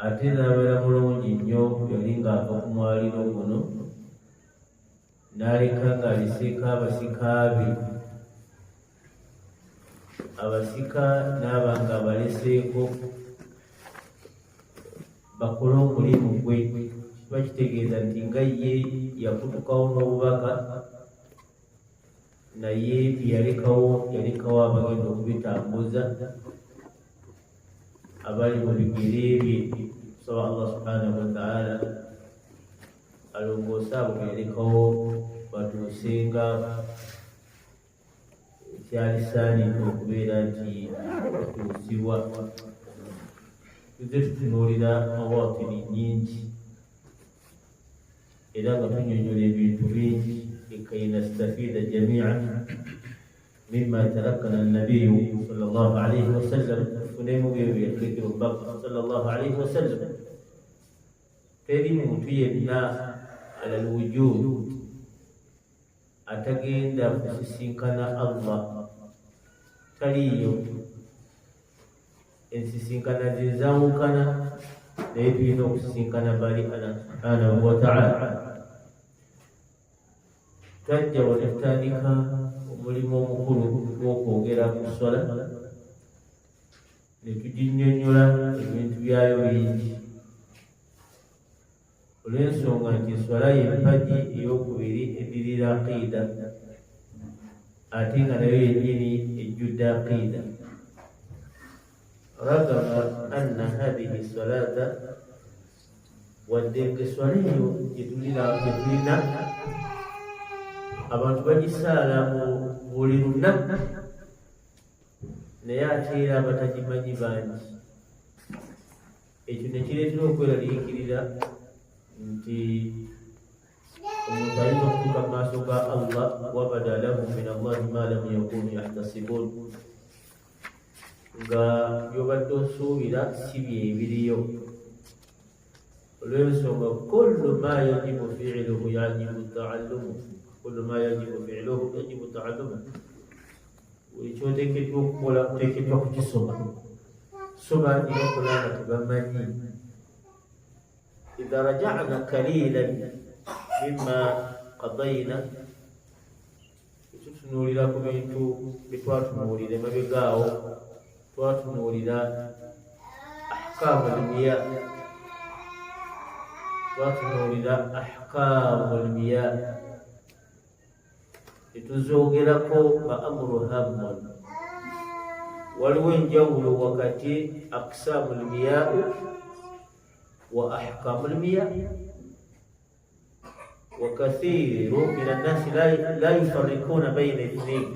Ate n'abeera mulungi nnyo, yali ng'ava ku mwaliro guno n'aleka ng'aliseeko abasika be, abasika n'aba nga abaleseeko bakole omulimu gwe. Kiba kitegeeza nti nga ye yakutukawo n'obubaka, naye yalekawo yalekawo abagenda okubitambuza abali mu bigere bye. Tusaba Allah subhanahu wataala alongoose abo beyalekawo batuusenga kyalisaanidde okubeera nti tutuusibwa. Tuzze tutunuulira mawatini nnyingi era nga tunyonyola ebintu bingi likay nastafiida jamian mima tarakana nabiyu sallallahu alaihi wasallam, tufunemu byo byeyatulekera omubaka sallallahu alaihi wasallam. Teri muntu yenna ala lwujud atagenda kusisinkana Allah, taliiyo. Ensisinkana zezawukana, naye tulina okusisinkana bali Allah subhanahu wataala. Twajja wano tutandika omulimu omukulu gw'okwogera ku swala ne tuginyonyola ebintu byayo bingi, olw'ensonga nti eswala y'empagi ey'okubiri eddirira aqiida, ate nga nayo yennyini ejjudde aqiida. Ragama anna hadhihi salata, wadde nga eswala eyo gyetulina abantu bagisaala mu buli lunaku, naye ate era abatagimanyi bangi. Ekyo ne kireetera okweraliikirira nti omuntu ayinza okutuuka mu maaso ga Allah, wabada lahum min Allahi ma lam yakunu yahtasibun, nga byobadde osuubira si byebiriyo, olw'ensonga kullu ma yajibu fiiluhu yajibu taallumu, kullu ma yajibu fiiluhu yajibu taallumu, buli kyoteekeddwa okukola oteekeddwa kukisoma. So bangi bakola nga tebamanyi. Idha rajana kalilan mima qadaina, tutunuulira ku bintu byetwatunuulira emabega awo, twatunuulira ahkamu lmiya, twatunuulira ahkamu lmiya tetuzogerako nga amuru hammun. Waliwo enjawulo wakati aksamu lmiyau wa ahkamu lmiya, wa kathiru min annasi la yufarikuna baina ithnain,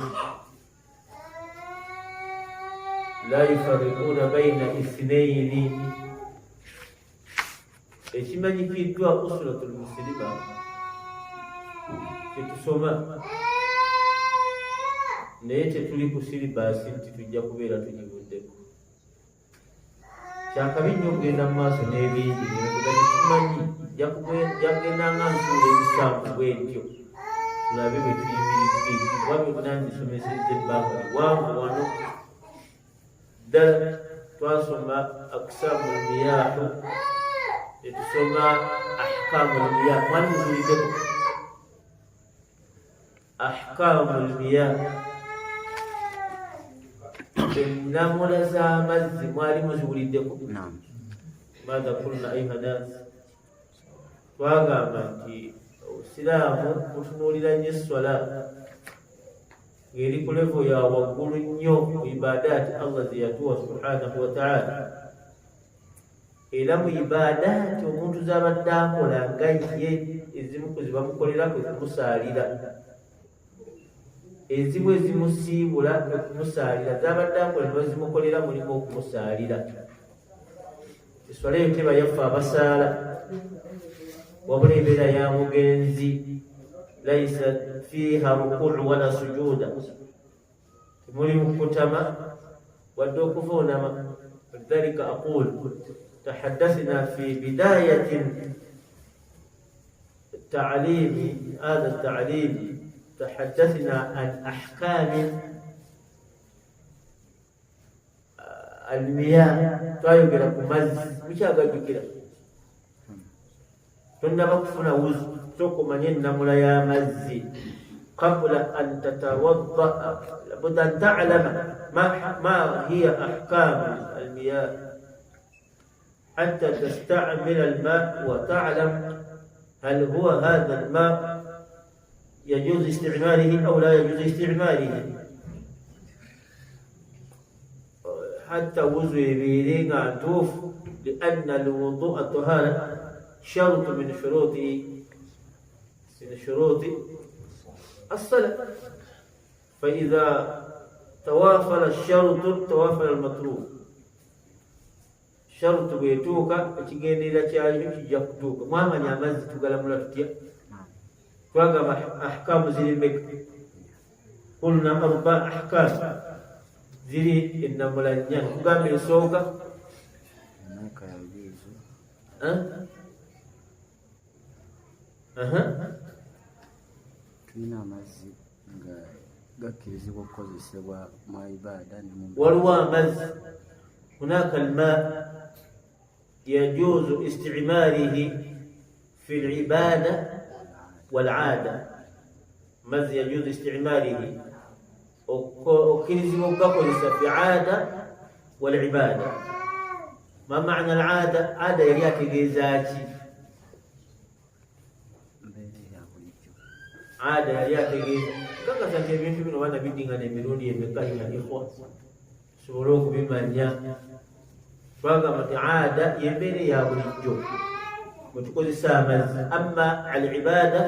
la yufarikuna baina ithnaini. Ekimanyikiddwa usratul muslima kyetusoma, naye tetuli ku siribaasi nti tujja kubeera tugivuddeko. Kyakabi nnyo okugenda mu maaso n'ebingi nga tetumanyi. Jagenda nga nsuula emisanvu bwentyo, tulabe bwe tuyimiridde, kuba byonna mbisomesezza ebbanga liwanvu wano. Ddala twasoma aksamu lmiyahu, netusoma ahkamu lmiyah. Mwali muzuliddeko ahkamu lmiyah, ennamula z'amazzi, mwali muziwuliddeko? Maatha kulna ayuha nas, twagamba nti obusiraamu butunuulira nnyo esswala ng'eri ku levo ya waggulu nnyo mu ibadaati Allah ze yatuwa subhanahu wataala. Era mu ibadaati omuntu z'abadde akola nga ye, ezimu ku zibamukolera kwe kumusaalira, ezimu ezimusiibula kwe kumusaalira, z'abadde akola ne bazimukolera mulimu okumusaalira. Eswala eyo teba yaffe abasaala, wabula ebeera ya mugenzi. Laisa fiiha rukuu wala sujuuda, temuli mukutama wadde okuvuunama. Walidhalika aqul tahaddathna fi bidayati taalimi hadha taalim, tahaddathna an ahkami. Almiya twayogera ku mazzi, mukyagajjukira? Tonnaba kufuna wuzu, sooka omanye ennamula y'amazzi. Qabula an tatawaddaa labudda an talama ma hiya ahkamu almiyah hatta tastamila alma wa talam hal huwa hadha alma yajuzu istimalihi au la yajuzu istimalihi, hatta wuzu ebeere nga ntuufu. Lianna alwudua tahara sharutu min shuruti assala, faidha tawafara sharutu tawafara almatlub. Sharutu bwetuuka, ekigenderera kyayo kijja kutuuka. Mwamanya amazzi tugalamula tutya? Twagamba ahkamu ziri meka? Kulna arba ahkam, ziri ennamula nnya. Tugamba esooka. هناك يجوز Aha. Tulina amazzi nga gakkirizibwa okukozesebwa mu ibaada ne mu Waliwo amazzi, hunaka alma yajuzu istimalihi fi libada walada. Mazzi yajuzu istimalihi, okkirizibwa okugakozesa fi ada walibada. Ma maana alada? Ada yali ategeeza ki? Mbeera ya bulijjo. Ada yali ategeeza, kakasa nti ebintu bino baana biddingana emirundi emeka ya ikhwa, tusobole okubimanya. Twagamba nti ada yembeera eya bulijjo bwe tukozesa amazzi, amma al ibada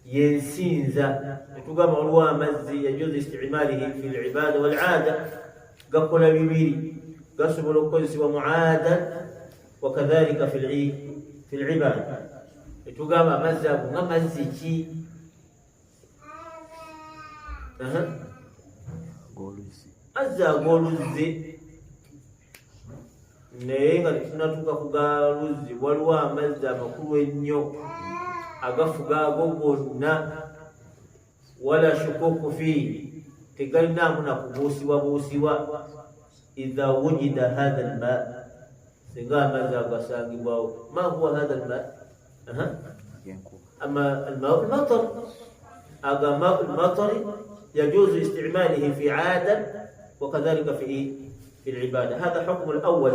yensinza. Netugamba waliwo amazzi yajuzu istimalihi fi libada walada, gakola bibiri, gasobola okukozesebwa mu ada wakadhalika fi libada. Netugamba amazzi ago nga mazzi ki? Aha. Ag'oluzzi. Mazzi ag'oluzzi, naye nga tetunatuuka ku ga luzzi, waliwo amazzi amakulu ennyo agafuga ago gonna, wala shukuku fiihi, tegalinaamu na kubuusibwabuusibwa. Idha wujida hatha alma, singa amazzi ago gasangibwawo. Ma huwa hatha alma? Aha. Ag'enkuba. أما الماء المطر، هذا ماء المطر يجوز استعماله في عادة وكذلك في إيه؟ في العبادة. هذا حكم الأول،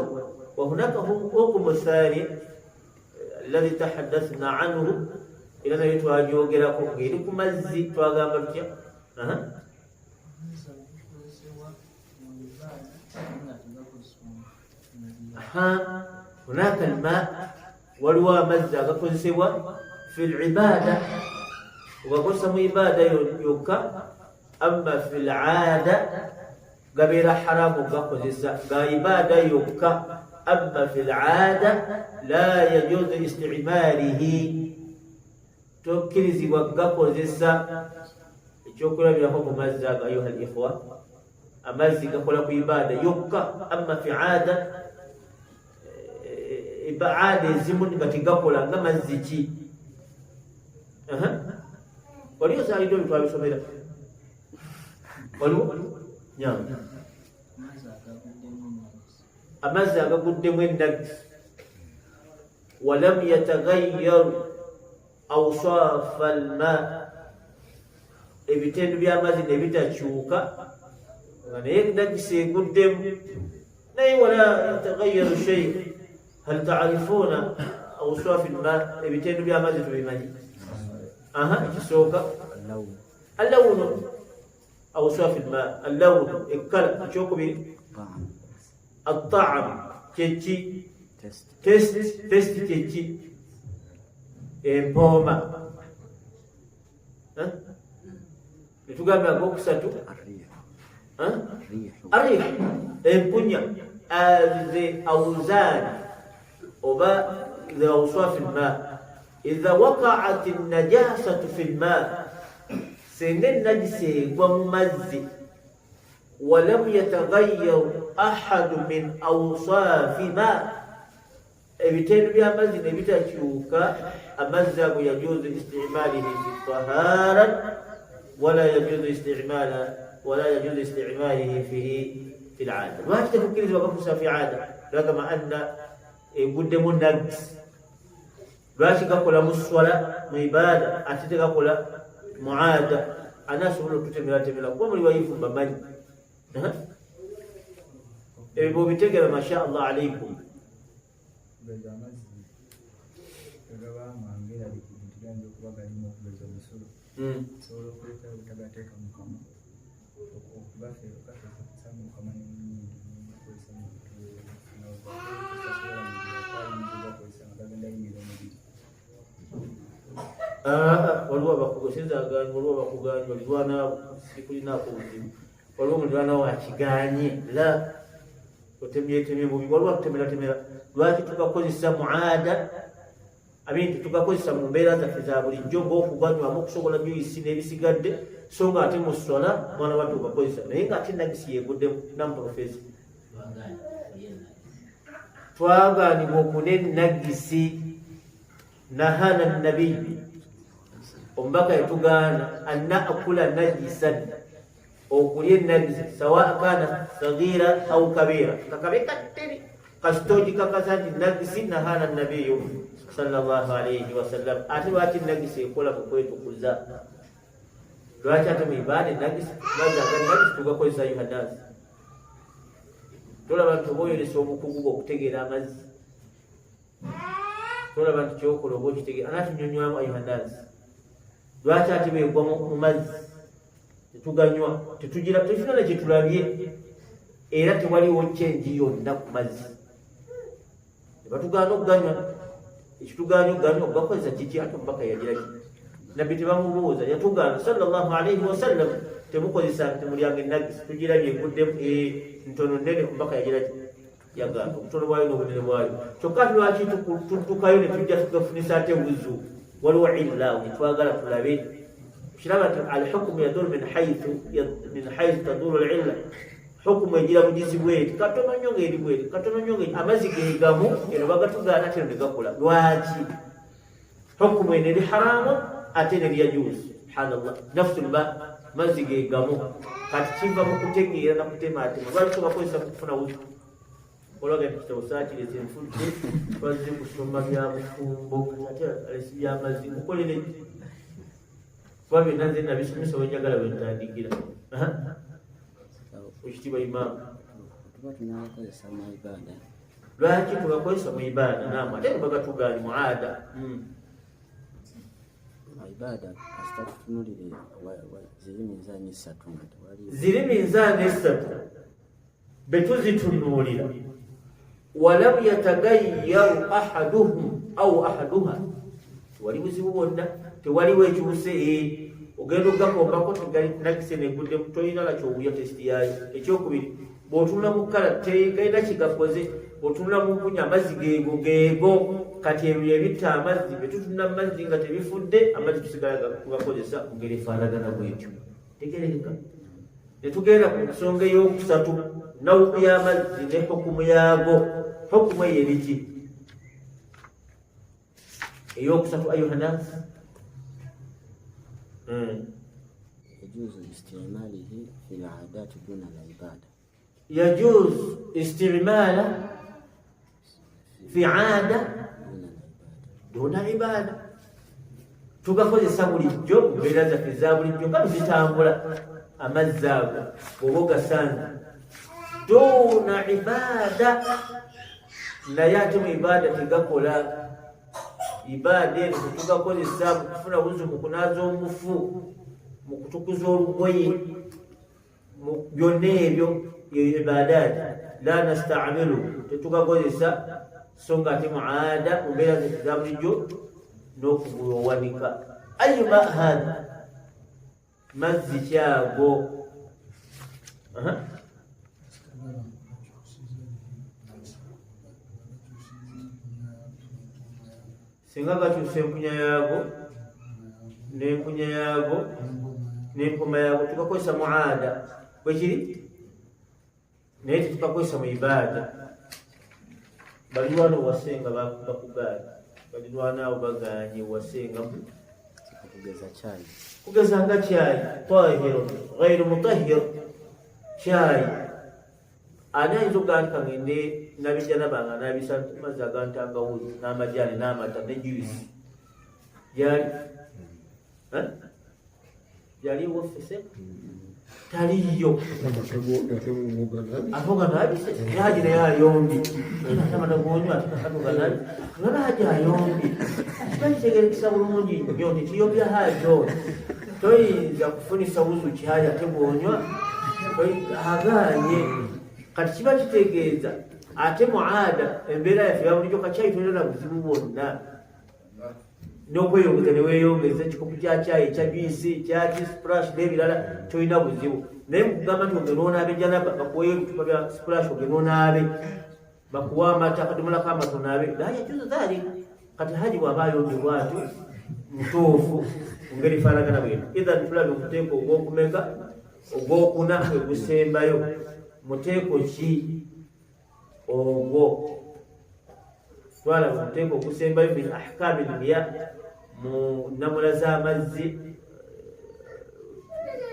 وهناك حكم الثاني الذي تحدثنا عنه era naye twajogerako ng'eri ku mazzi. Twagamba tutya? Aha. Amazzi agakozesebwa mu ibaada naye nga tegakozesebwa mu Aha, hunaka alma, waliwo amazzi agakozesebwa fi libada, ogakozesa mu ibaada yokka, amma fi laada gabeera haramu gakozesa. Ga ibaada yokka, amma fi laada la yajuzu istimalihi, tokkirizibwa gakozesa. Ekyokulabirako ku mazzi ago, ayuha likhwa, amazzi gakola ku ibaada yokka, amma fi aada, aada ezimu nga tegakola. Nga mazzi ki? Aha. Waliwo zaalidde ebyo twabisomera, waliwo nyama. Amazzi agaguddemu enagisi. Amazzi agaguddemu enagisi, walam yatagayyar awsafa alma, ebitendo by'amazzi ne bitakyuka nga naye nagisi eguddemu, naye wala yatagayyaru shay. Hal taarifuna awsafi alma? Ebitendo by'amazzi tubimanyi? Aha, ekisooka? Allawunu. Allawunu, awsafi alma, allawunu, ekkala. Ekyokubiri? Taam. Attaam kyeki? Taste. Taste. Taste kyeki? Empooma. Eh? Netugamba agokusatu? Arriihu. Eh? Arriihu. Arih, empunya. Ze awzan oba ze awsafi lma, idha waqaat najasatu fi lma, senga enagisi egwa mu mazzi, walam yatagayyar ahadu min awsafi ma, ebitendo by'amazzi ne bitakyuka, amazzi ago yajuzu istimalihi fi tahara wala yajuzu istimala wala yajuzu istimalihi fihi. Fi lada. Lwaki tetukkirizibwa gakozesa fi ada? Lwagamba anna eguddemu nagisi. Lwaki gakola mu swala mu ibada ate tegakola mu ada? Ani asobola otutemeratemera kuba muli bayivu mbamanyi ebyo bwobitegera masha allah alaikum. Okugeza amazzi gagabanga ngerabikidde nti gayinza okuba galimu okugeza omusulo, osobola okuleka obutagateeka mu kamwa, okugafeesa mu kamwa ne mu nnyindo nogakozesa mu butuusobola ayinza ogakozesa nga gagenda yingira omubiri. Waliwo abakugosinza aganye, waliwo abakuganye balirwanaabo, sikulinaako buzibu. Waliwo omulirwanawo akiganye la otemyetemye bubi, waliwo atutemeratemera. Lwaki tugakozesa muada abintu tugakozesa mu mbeera zaffe za bulijjo ng'okuganywamu, okusobola juyisi n'ebisigadde, so nga ate mu swala mwana wattu ogakozesa naye nga ate nagisi yeguddemu. Namuprofesa, twagaanibwa okuna enagisi. Nahana nabiyu, omubaka yatugaana an nakula najisan, okulya enagisi, sawa kana sagira au kabira, kakabe katteri kasita ogikakasa nti nagisi. Nahana nabiyu sallallahu alaihi wasallam. Ate lwaki nagisi ekola mu kwetukuza? Lwaki ate mu ibaada enagisi, mazzi aga nagisi tugakozesa? Yuhanasi, tolaba nti oba oyolesa obukugu bwe okutegeera amazzi? Tolaba nti kyokola oba okitegeera? Anatunyonywamu ayuhanasi, lwaki ate begwa mu mazzi tetuganywa, tetugira, tetulina na kyetulabye, era tewaliwo kyenji yonna ku mazzi nebatugaana okuganywa? Ekitugaanya okuganywa okugakozesa kiki? Ate omubaka yagira ki? Nabbi tebamubuuza, yatugaana sallallahu alaihi wasallam, temukozesa, temulyanga enagisi. Tugirabye eguddemu ntono nene, omubaka yagira ki? Yagaana obutono bwayo n'obunene bwayo. Kyokka ate lwaki tuddukayo ne tujja tugafunisa ate wuzu? Waliwo illa awo gyetwagala tulabe. Kiraba nti alhukumu yaduru min haithu taduru lilla, hukumu egira bugizi bweti katono nnyo ngaeri bweti katono nnyo nga amazzi gegamu eno bagatugaana ate eno negakola. Lwaki hukumu eno eri haramu ate eno eri yajuuzi? Subhanallah, nafsu lma mazzi gegamu. Kati kiva mu kutegeera nakutematema lwaki tubakozesa kufuna wuzu. Olwaga nti kitabo saakirese, nfudde, twazze kusoma bya bufumbo, kati ate alesi byamazzi mukolere kuba byonna nze nabisomesa wenjagala wentandikira. Ekitiibwa imaamu. Tuba tunabakozesa mu ibada. Lwaki tubakozesa mu ibada? Naamu, ate bagatugaani mu ada. Mu ibada kasita tutunulire ziri minzaani esatu nga tewali. Ziri minzaani esatu betuzitunuulira, walam yatagayyaru ahaduhum au ahaduha, tewali buzibu bwonna, tewaliwo ekyuse. Ogenda ogakombako nagise neguddemu, tolina nakyowulya tesiti yaayo. Ekyokubiri, bw'otunula mu kkala tegalina kigakoze, bw'otunula mu mpunya amazzi geego geego. Kati ebyo ebitta amazzi, betutunula mu mazzi nga tebifudde, amazzi tusigala tugakozesa mu ngeri efaanagana bwetyo. Tegerekeka. Netugenda ku nsonga eyokusatu, nawuku y'amazzi ne hukumu yaago. Hukumu eyo eriki eyokusatu, ayuhanas? يجوز استعماله في العادات دون العبادة. يجوز استعماله في عادة دون العبادة. دون عبادة. Tugakozesa bulijjo mu mbeera zaffe eza bulijjo nga bwezitambula amazzi ago bw'oba ogasanze, duna ibada. Naye ate mu ibada tegakola. Ibada eno tetugakozesa mu kufuna wuzu, mu kunaaza omufu, mu kutukuza olugoye, mu byonna ebyo ibadaati la nastamilu, tetugakozesa. So nga ate muada mu mbeera zaffe eza bulijjo n'okugula owanika ayuma hatha mazzi kyago. Aha. Singa gakyusa empunya yaago n'empunya yaago n'empoma yaago, tugakozesa muada bwekiri, naye tetukakozesa mu ibaada. Balirwana owasenga bakugaanye, balirwana abo baganye wasenga. Kugeza chai. Kugeza nga kyayi, tahiru ghairu mutahir, kyayi. Ani ayinza okugamba nti kangende nabijanaba nga nabisa mazzi agantangawuzi n'amajaani n'amata ne juice gyali? Yali woffe taliyo. Ate oganabise haji naye ayombi amata gonywa, ate oganabi ngaba haji ayombi. Kiba kitegerekesa bulungi nnyo nti kiyombya haji ono toyinza kufunisa wuzu kyali ate bwonywa agaanye. Kati kiba kitegeeza ate muada embeera yaffe yabulijjo kakyayi tolina na buzibu bwonna n'okweyongeza neweyongeza ekikopo kya kyayi, ekya juisi, ekyaki, splash n'ebirala, tolina buzibu. Naye mukugamba nti ogenda onaabe janaba, bakuweyo ebitupa bya splash ogenda onaabe, bakuwa amata, akadomola k'amata onaabe, la yajuzu dhalik. Kati haji bw'aba ayombye bwatyo mutuufu mu ngeri faanagana bweno. Idhan tulabe omuteeko ogwokumeka? Ogwokuna egusembayo. Muteeko ki ogwo? Twalaba omuteeko ogusembayo min ahkami lmiya, mu nnamula z'amazzi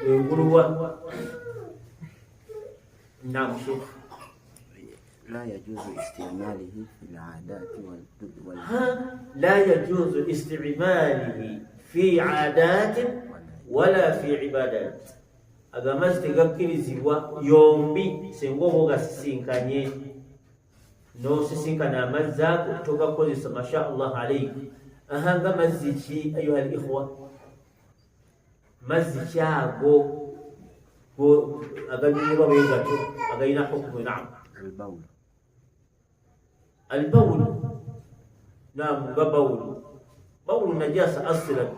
enguluwa. Nam shekh. لا يجوز استعماله في العادات وال لا يجوز استعماله في عادات ولا في عبادات. Ago amazzi tegakkirizibwa yombi. Senga oba ogasisinkanye n'osisinkana amazzi ago, togakozesa. Masha Allah alaik. Aha, nga mazzi ki, ayuha al ikhwa? Mazzi ki ago aganyumibwa bwe gatyo agalina hukumu? Naam. البول. البول, nam, nga bawulu. Bawulu najasa aslan.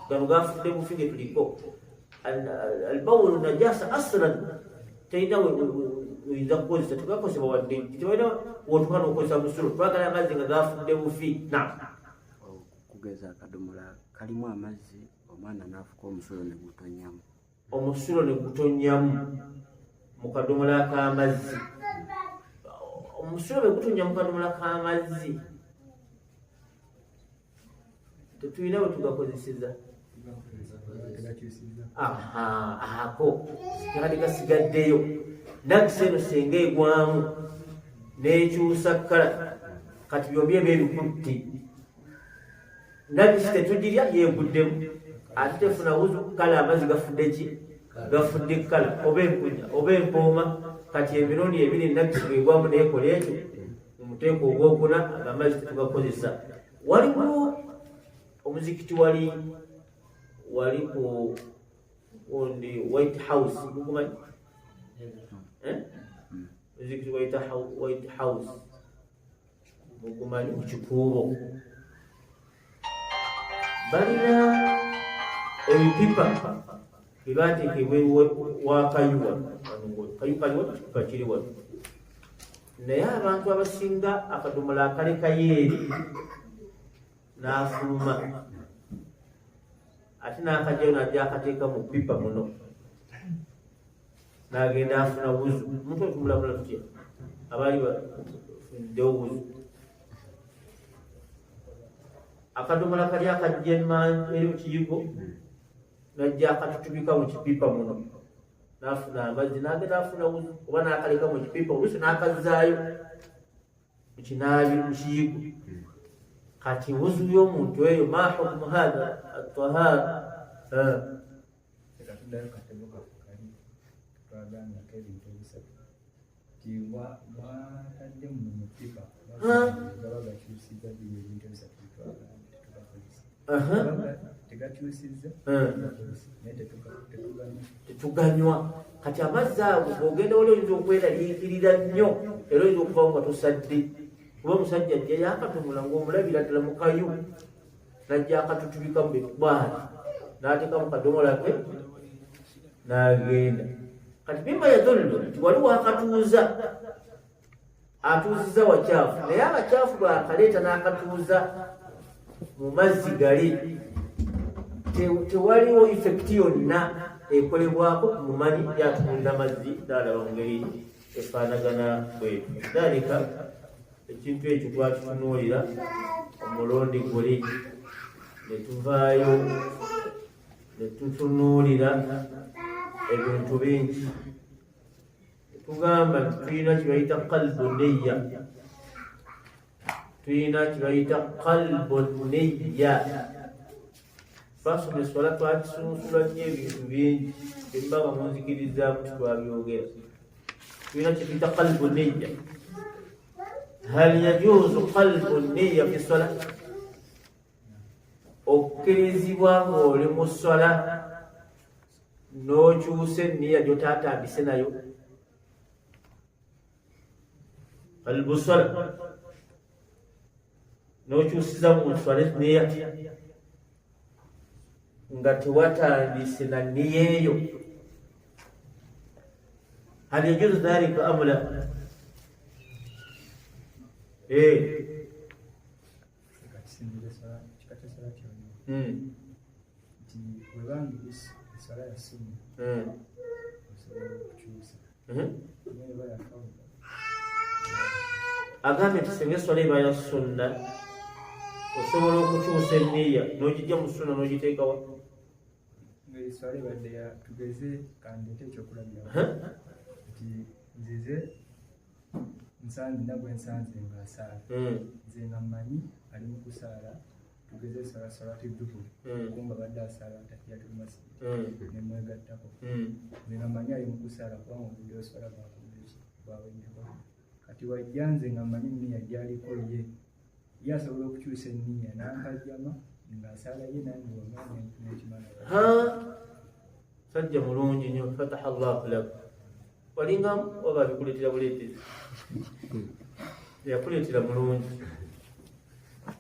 Gano gafudde bufi ge tuliko. Albawulu najasa aslan, terina oyinza kukozesa, tegakozebwa wadde tebalina wotuka nokozesa musulo. Twagala amazzi nga gafudde bufi. Nam. Okugeza akadomola kalimu amazzi, omwana n'afuka omusulo ne gutonyamu. Omusulo ne gutonyamu mu kadomola k'amazzi. Omusulo bwe gutonya mu kadomola k'amazzi, tetulina bwe tugakozeseza. Aha, ako kakati kasigaddeyo nagisi eno senga egwamu n'ekyusa kkala. Kati byombi eba ebikutte nagisi, tetugirya, yeeguddemu ate tefuna wuzu. Kale amazzi gafudde ki? Gafudde kkala oba empunya oba empooma. Kati emirundi ebiri nagisi bwegwamu neekola ekyo, mu muteeko ogwokuna amazzi tetugakozesa. Waliwo omuzikiti wali wali ku gundi White House, mugumanyi? Eh? Muzikiti White House mugumanyi? Mu Kikuubo balina ebipipa byebateeka ebweru wa kayuwa. Kayu kaliwa, kipipa kiri wano, naye abantu abasinga akadomola akalekayo eri n'afuluma ate n'akajjayo n'ajja akateeka mu pipa muno n'agenda afuna wuzu. Omuntu oyo tumulamula tutya abaali bafuniddewo wuzu? Akadomola kali akajja eri mu kiyigo, n'ajja akatutubika mu kipipa muno n'afuna amazzi n'agenda afuna wuzu, oba n'akaleka mu kipipa oluusi n'akazzaayo mu kinaabi mu kiyigo. Kati wuzu y'omuntu eyo, ma hukmu hatha atahara? Leka tuddayo katebo kaffe kali twagambako ebintu ebisatu ti watadde mu mupipa gaba gakyusiza biri ebintu ebisatu byetwagambye, tetugakozesa. Tegakyusizza, tugakozesa, naye tetuganywa. Tetuganywa. Kati amazzi ago bwogenda wali oyinza okweraliikirira nnyo, era oyinza okuvawo nga tosadde, kuba omusajja ajja yakatumula ng'omulabira ddala mu kayu, najja akatutubika mu bwati n'ateeka mu kadomola ke n'agenda. Kati mima yadullu nti wali wakatuuza, atuuziza wakyafu, naye abakyafu bwakaleeta n'akatuuza mu mazzi gali, tewaliwo effect yonna ekolebwako ku mumanyi yatunuulira mazzi n'alaba mu ngeri efaanagana bwetu. Dhalika ekintu ekyo twakitunuulira omulundi guli ne tuvaayo ne tutunuulira ebintu bingi. Tugamba nti tulina kyebayita qalbu niya, tulina kyebayita qalbu niya. Twasoma eswala, twakisunsula nnyo ebintu bingi ebiba nga munzikirizaamu titwabyogera. Tulina kyetuyita qalbu niya. Hal yajuuzu qalbu niya fi swala? Okkirizibwa ng'oli mu swala n'okyusa enniya gy'otaatandise nayo? Qalbu swala, n'okyusiza mu swala enniya nga tewatandise na nniya eyo. Hal yajuzu dhalika amula? Nti webanga eswala ya sunna osobola okukyusa, naye eba ya fardu. Agambye nti singa eswala eba ya sunna osobola okukyusa enniya n'ogijja mu sunna n'ogiteekawa. Nga eswala ebadde ya, tugeze kandeete ekyokulabirako, nti nzize nsanze nabwe nsanze nga asaala, nze nga mmanyi ali mu kusaala, tugeze eswala salati duhuri, kumba badde asaala tahiyatul masjid, nemwegattako. Nze nga mmanyi ali mu kusaala kubanga obudde oswala bwakuddeki bwaweddeko. Kati wajja nze nga mmanyi nniya gyaliko, ye ye asobola okukyusa enniya nampajjama ng'asaala ye, nange wama nekimala. Sajja mulungi nnyo, fataha llahu lak. Walingamu oba bikuleetera buleetezi? Yakuleetera mulungi.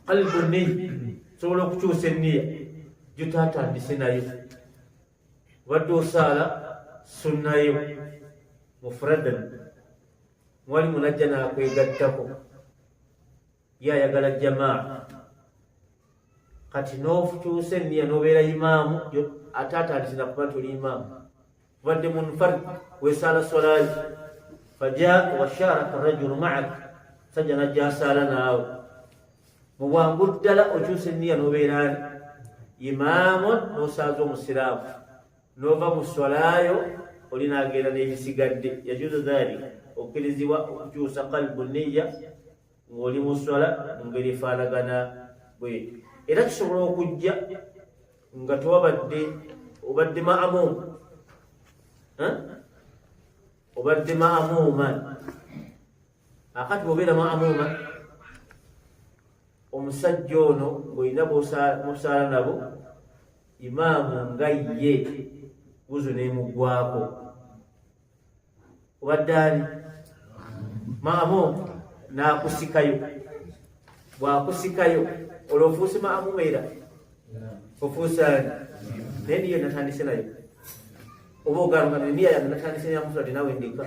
Qalbu niya, osobola okukyusa enniya gyotatandise nayo. Obadde osaala sunnayo mufradan, mwali munajja n'akwegattako, ye ayagala jamaa. Kati n'okyusa enniya n'obeera imaamu, ate atandise nakuba nti oli imaamu, obadde munfarid wesaala swalayo, fajaa washaraka rajulu maak, sajja najja asaala naawe. Mu bwangu ddala okyusa enniya n'obeera ani? Imaamu, n'osaaza omusiraamu n'ova mu swalayo, oli n'agenda n'ebisigadde. Yajuzu dhalik, okkirizibwa okukyusa qalbu niya ng'oli mu swala mu ngeri efaanagana bwetyo. Era kisobola okujja nga tewabadde, obadde maamuum, obadde maamuuma. Akati bwobeera maamuuma, omusajja ono ng'olina musaala nabo, imaamu nga ye guzu n'emuggwako, obadde ani? Maamuum, n'akusikayo. Bw'akusikayo olwo ofuuse maamuuma, era ofuuse ani? Naye niyo natandise nayo, oba ogaana niya yange natandise namuswati nawe ndeka,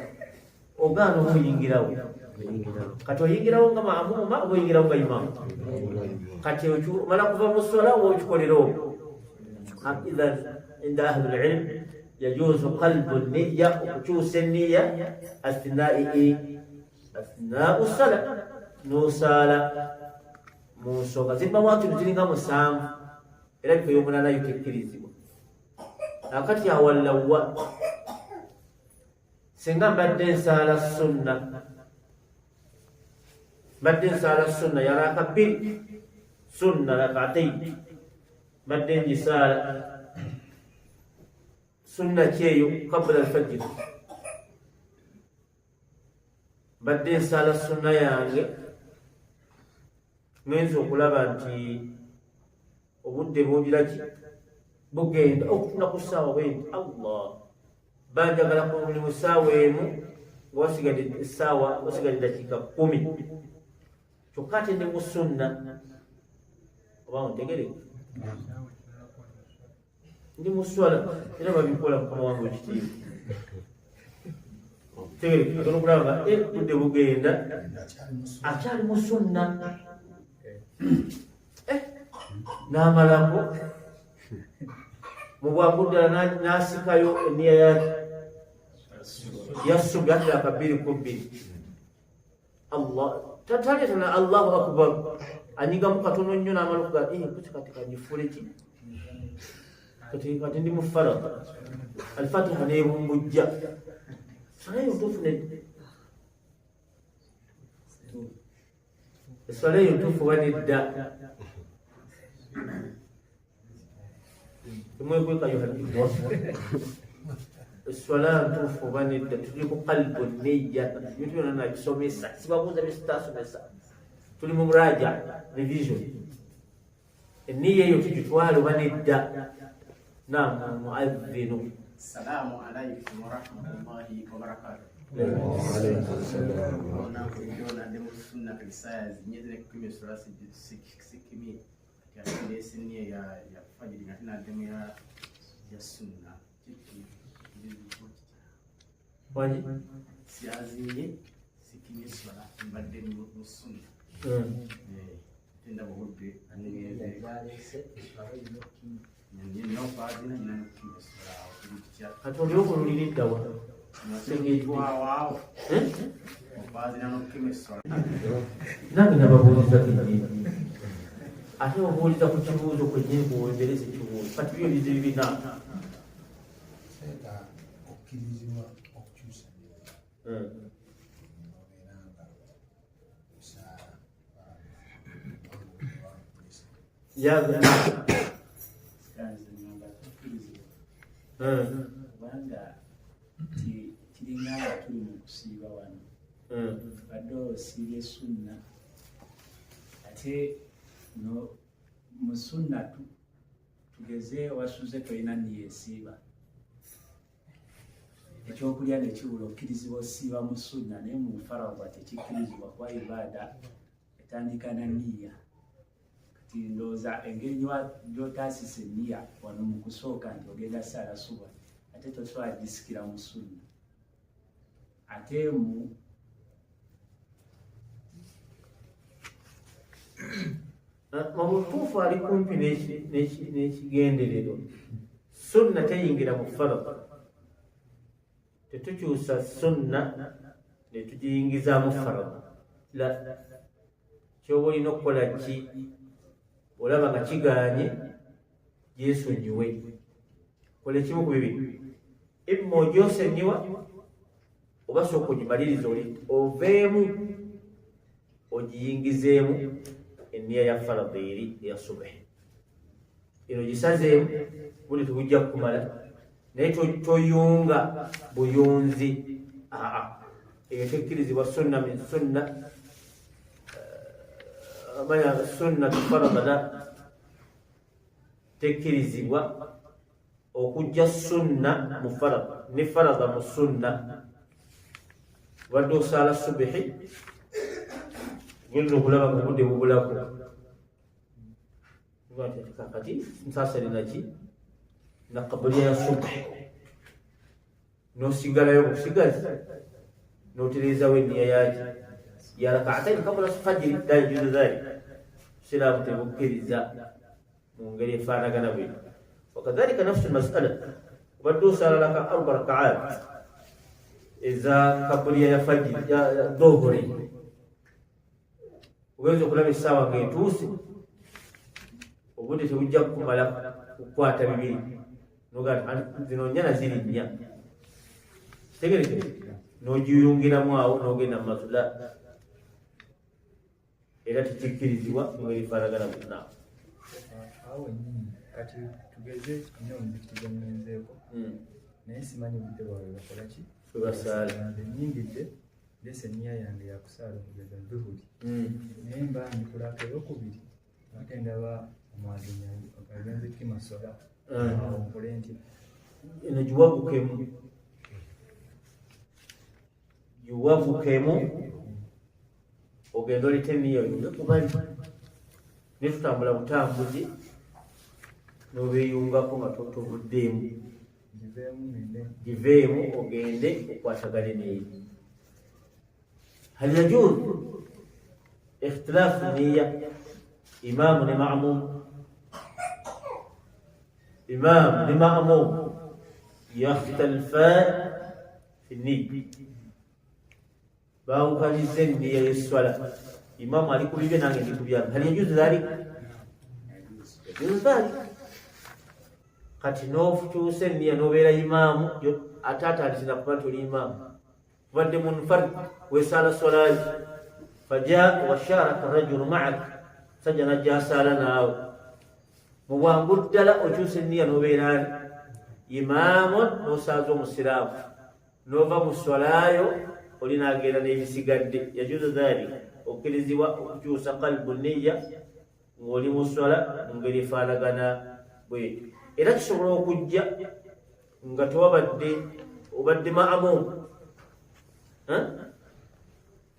ogaana oba oyingirawo? Kati oyingirawo nga maamuuma oba oyingirawo nga imaamu? Kati omala kuva mu swala oba okikolera obwo? Idhan inda ahli lilm yajuzu qalbu niya, okukyusa eniya athnai athnau sala, nosaala mu nsonga zimawatinu ziringa musanvu, era bifo yomunana yo tekkirizibwa. Akati awallawa, singa mbadde nsaala sunna, mbadde nsaala sunna ya raka bbiri, sunna rakataini, mbadde ngisaala sunna kyeyo kabula alfajiri, mbadde nsaala sunna yange, ngenza okulaba nti obudde bungiraki bugenda okutuna ku ssaawa bwenti, Allah banjagala ku buli mu ssaawa emu nga wasigadde essaawa, wasigadde dakiika 10, kyokka ate ndi mu sunna. Oba ontegereke, ndi mu swala, era babikola. Mukama wange ekitiibwa, tegereke, agenda okulaba nga budde bugenda, akyali mu sunna, n'amalako mu bwangu ddala n'asikayo eniya yaki yasubi ati raka bbiri ku bbiri. Allah tataleeta na Allahu akbar, anyigamu katono nnyo n'amala okuga kuti kati kangifuule ki, kati kati ndi mu farad, alfatiha nebumbujja. Swala eyo ntuufu nedda? Eswala eyo ntuufu oba nedda? Temwekweka yohadibwa. Eswala ntuufu oba nedda? Tuli ku kalbu niya, ebintu byonna nabisomesa, sibabuuza byesitasomesa. Tuli mu muraja, revision. Eniya eyo tugitwale oba nedda? Nam muadhinu. Salamu alaikum warahmatullahi wabarakatuh. Onakulyona ndi mu sunna kalisaya zinyeze nekukimya sura sikimi kati ate ndesinye ya ya fajiri ngate naddemu ya ya sunna kiki Wangi? Syazinye sikimye swala mbadde mu sunna. Ate ndaba obudde bungenze. Nina okwazina nina nokukima eswala awo tuli tutya? Kati olyoka oluliriddawa? Twawaawo okwazina n'okukima eswala. Nange nababuuliza kennyini, ate obuuliza ku kibuuzo kwennyini kuwembereza ekibuuzo. Kati byo ebizibu bina Seeka okkirizibwa okukyusa nobeera nga osaala. Yaga. Kanze ngamba tukkirizibwa kubanga kiringa nga tuli mu kusiiba wano, badde osiibye sunna, ate no mu sunna tugeze wasuze tolina niyo esiiba, ekyokulya nekiwula, okkirizibwa osiiba mu sunna, naye mu faradha tekikkirizibwa kuba ibaada etandika na niya. Kati ndowooza engeri gyotaasisa eniya wano mu kusooka nti ogenda saala suba, ate tosobola gisikira mu sunna ate mu Mu butuufu ali kumpi n'ekigendererwa. Sunna teyingira mu faradha, tetukyusa sunna ne tugiyingizaamu faradha. La, kyoba olina okukola ki, olaba nga kigaanye, gyesonyiwe, kola ekimu ku bibiri: imma ogyosonyiwa oba sooka ogimaliriza oli oveemu ogiyingizeemu enniya ya faradha eri eya subuhi. Eno gisazeemu, buli tebujja kukumala, naye toyunga buyunzi. Aa, eyo tekkirizibwa. Sunna min sunna, manya sunna faradha la tekkirizibwa okujja sunna mu faradha ne faradha mu sunna. Obadde osaala subuhi, genda okulaba nga obudde bubulako, kakati nsaasale naki na kabuliya ya subuhi, nosigalayo busigazi notereezawo eniya yaki ya rakaatain kabula fajiri. La yajuzu dhalik, busiraamu tebukkiriza mu ngeri efaanagana bwe. Wakadhalika nafsu lmasala, obadde osaala laka arba rakaat eza kabuliya ya fajiri ya dhuhuri, ogenza okulaba essaawa ng'etuuse, obudde tebujja kukumala kukwata bibiri, noga zino nnya na ziri nnya, kitegereke, n'ogiyungiramu awo n'ogenda mu maaso. La, era tekikkirizibwa mu ngeri efaanagana bonna. Awo wennyini kati tugeze nyo omuzikiti gwe ŋŋenzeeko, naye simanyi budde bwabwe bakola ki. Webasaala. Nze nnyingidde, ndeese enniya yange yakusaala okugeza dhuhuri, naye mba ndikulako eyokubiri, ate ndaba omwazinyi agenze kima sola. Awo nkole ntya? Eno giwagukemu, giwagukemu, ogenda olete eniya oyunge kubali, naye tutambula butambuzi n'obeeyungako nga tovuddeemu. Giveemu ngende. Giveemu ogende okwatagane neyo. Hal yajuz ikhtilafu niya imaamu ne mamum? Imaamu ne mamum yakhtalifan fi niya, bawukanyiza enniya y'esswala. Imaamu ali ku bibye, nange ndi ku byange. Hal yajuzu dhalik? Yajuzu dhalik. Kati n'okyusa enniya n'obeera imaamu, ate atandise nakuba nti oli imaamu. Obadde munfarid wesaala swalayi, fajaa washaraka rajulu ma'ak, sajja najja asaala naawe. Mu bwangu ddala okyusa enniya n'obeera imaamu n'osaaza omusiraamu, n'ova mu swalaayo oli n'agenda n'ebisigadde. Yajuuzu dhalik, okkirizibwa okukyusa kalbu nniya ng'oli mu swala mu ngeri efaanagana bwetyo. Era kisobola okujja nga tewabadde obadde ma'muum,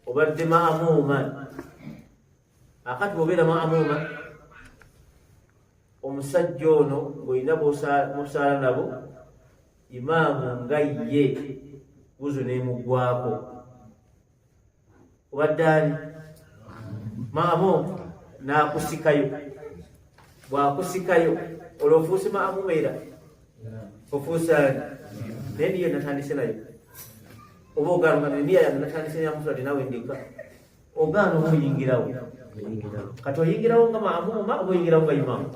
obadde ma'muuma. Akati bw'obeera ma'muuma, omusajja ono ng'olina musaala nabo, imaamu nga ye wuzu n'emuggwako, obadde ani ma'muum, n'akusikayo. Bw'akusikayo olwo ofuuse ma'muum, era ofuuse ani? Naye niyo natandise nayo, oba ogaana niya yange natandise yamusulati nawe ndeka ogaana, oba oyingirawo? Kati oyingirawo nga ma'muuma oba oyingirawo nga imaamu?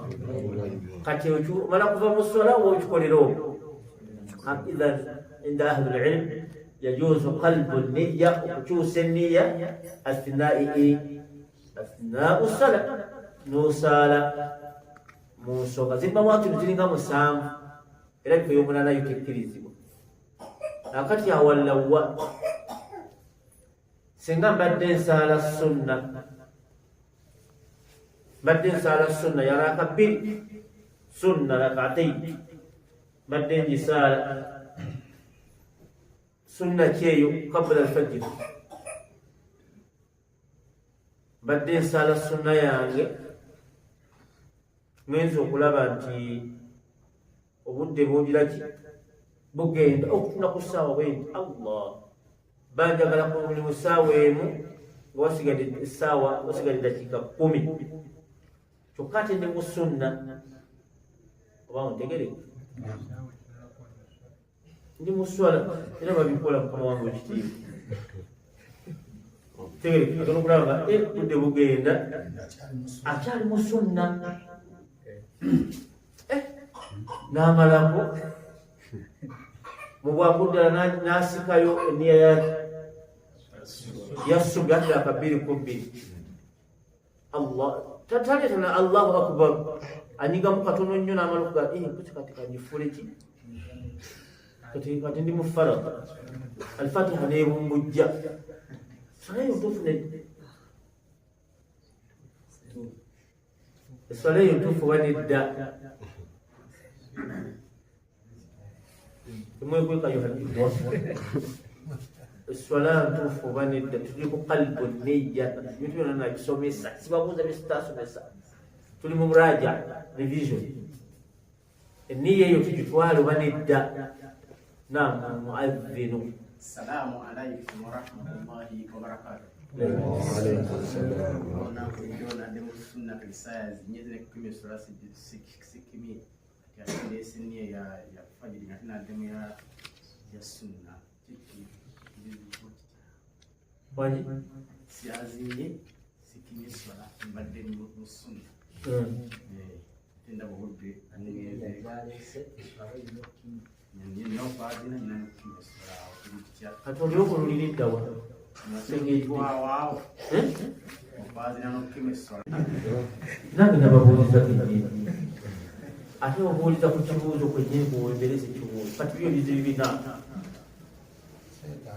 Kati omala kuva mu swala oba okikolera obwo? Idhan inda ahli lilm yajuuzu qalbu niya, okukyusa enniya athnai athnau sala, n'osaala mu nsonga zirimawaatino ziringa 7, era bifo ey'omunaana yo tekkirizibwa. Akati awallawa singa mbadde nsaala sunna, mbadde nsaala sunna ya raka 2, sunna rakataini, mbadde ngisaala sunna kyeyo kabula alfajiri, mbadde nsaala sunna yange, ngenza okulaba nti obudde bungiraki bugenda okutuna ku ssaawa bwenti, Allah banjagala ku mulimu ssaawa 1 nga wasigadde essaawa, wasigadde dakiika 10, kyokka ate ndi mu sunna. Oba ontegere, ndi mu swala, era babikola. Mukama wange ekitiibwa, tegere agenda okulaba nga budde bugenda, akyali mu sunna, n'amalako mu bwangu ddala n'asikayo eniya yaki yasubi ati aka 2 ku 2. Allah tataleeta na Allahu akbar, anyigamu katono nnyo n'amala okuga kuti kati kangifuule ki, kati kati ndi mu farad, alfatiha nebumbujja. Swala eyo ntuufu nedda? Eswala eyo ntuufu oba nedda? Temwekweka. Eswala ntuufu oba nedda? Tuli ku kalbu niya, ebintu byonna nabisomesa, sibabuuza byesitasomesa, tuli mu muraja, revision. Eniya eyo tugitwale oba nedda? Nam muadhinu. Salaamu alaikum warahmatullahi wabarakatuh. Nadde mu sunna kati saaya zinyeze nekukima eswala sikimye, kati ate ndeese niya ya fajiri ate naddemu ya sunna. Kiki? Wangi? Syazinye, sikimye eswala, mbadde mu sunna, ate ndaba obudde bungenze, nina okwazina, nina nokukima eswala, awo tuli tutya? Kati olyoka olulira eddawa? Twawaawo okwazina n'okukima eswala. Nange nababuuliza kenyini, ate obuuliza ku kibuuzo kwenyini kuwembereza ekibuuzo. Kati byo bizibu bina. Seeka,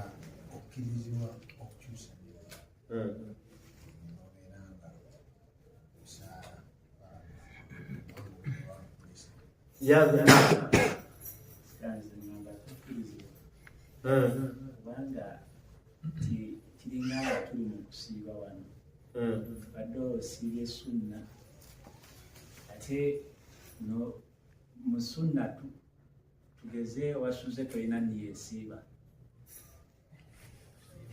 okkirizibwa okukyusa nobeera nga osaala? Yaga. Nze ngamba tukkirizibwa, kubanga kiringa nga tuli mu kusiiba wano, badde osiibye sunna, ate no mu sunna tugeze wasuze tolina niyo esiiba,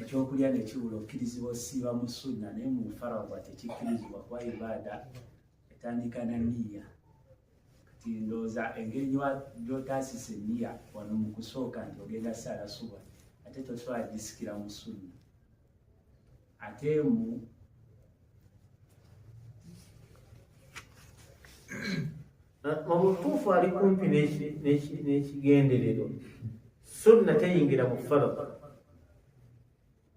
ekyokulya nekiwula, okkirizibwa osiiba mu sunna, naye mu faragwa tekikkirizibwa kuba ibaada etandika na niya. Kati ndowooza engeri gy'otaasisa eniya wano mu kusooka nti ogenda saala suba, ate tosobola gisikira mu sunna, ate mu Mu butuufu ali kumpi n'ekigendererwa. Sunna teyingira mu farad.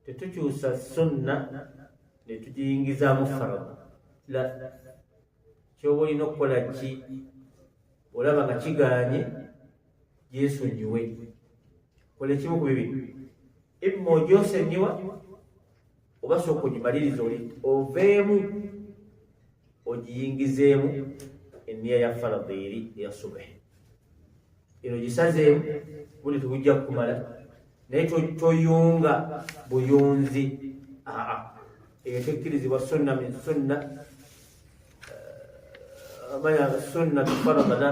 Tetukyusa sunna ne tugiyingizaamu farada. La, kyoba olina okukola ki? Olaba nga kigaanye, gyesonyiwe, kola ekimu ku bibiri: imma ogyosonyiwa oba sooka ogimaliriza oli oveemu ogiyingizeemu enniya ya farada eri eya subuhi. Eno gisazeemu, buli tebujja kukumala, naye toyunga buyunzi. Aa, eyo tekkirizibwa. Sunna min sunna, amanya sunna farada, la,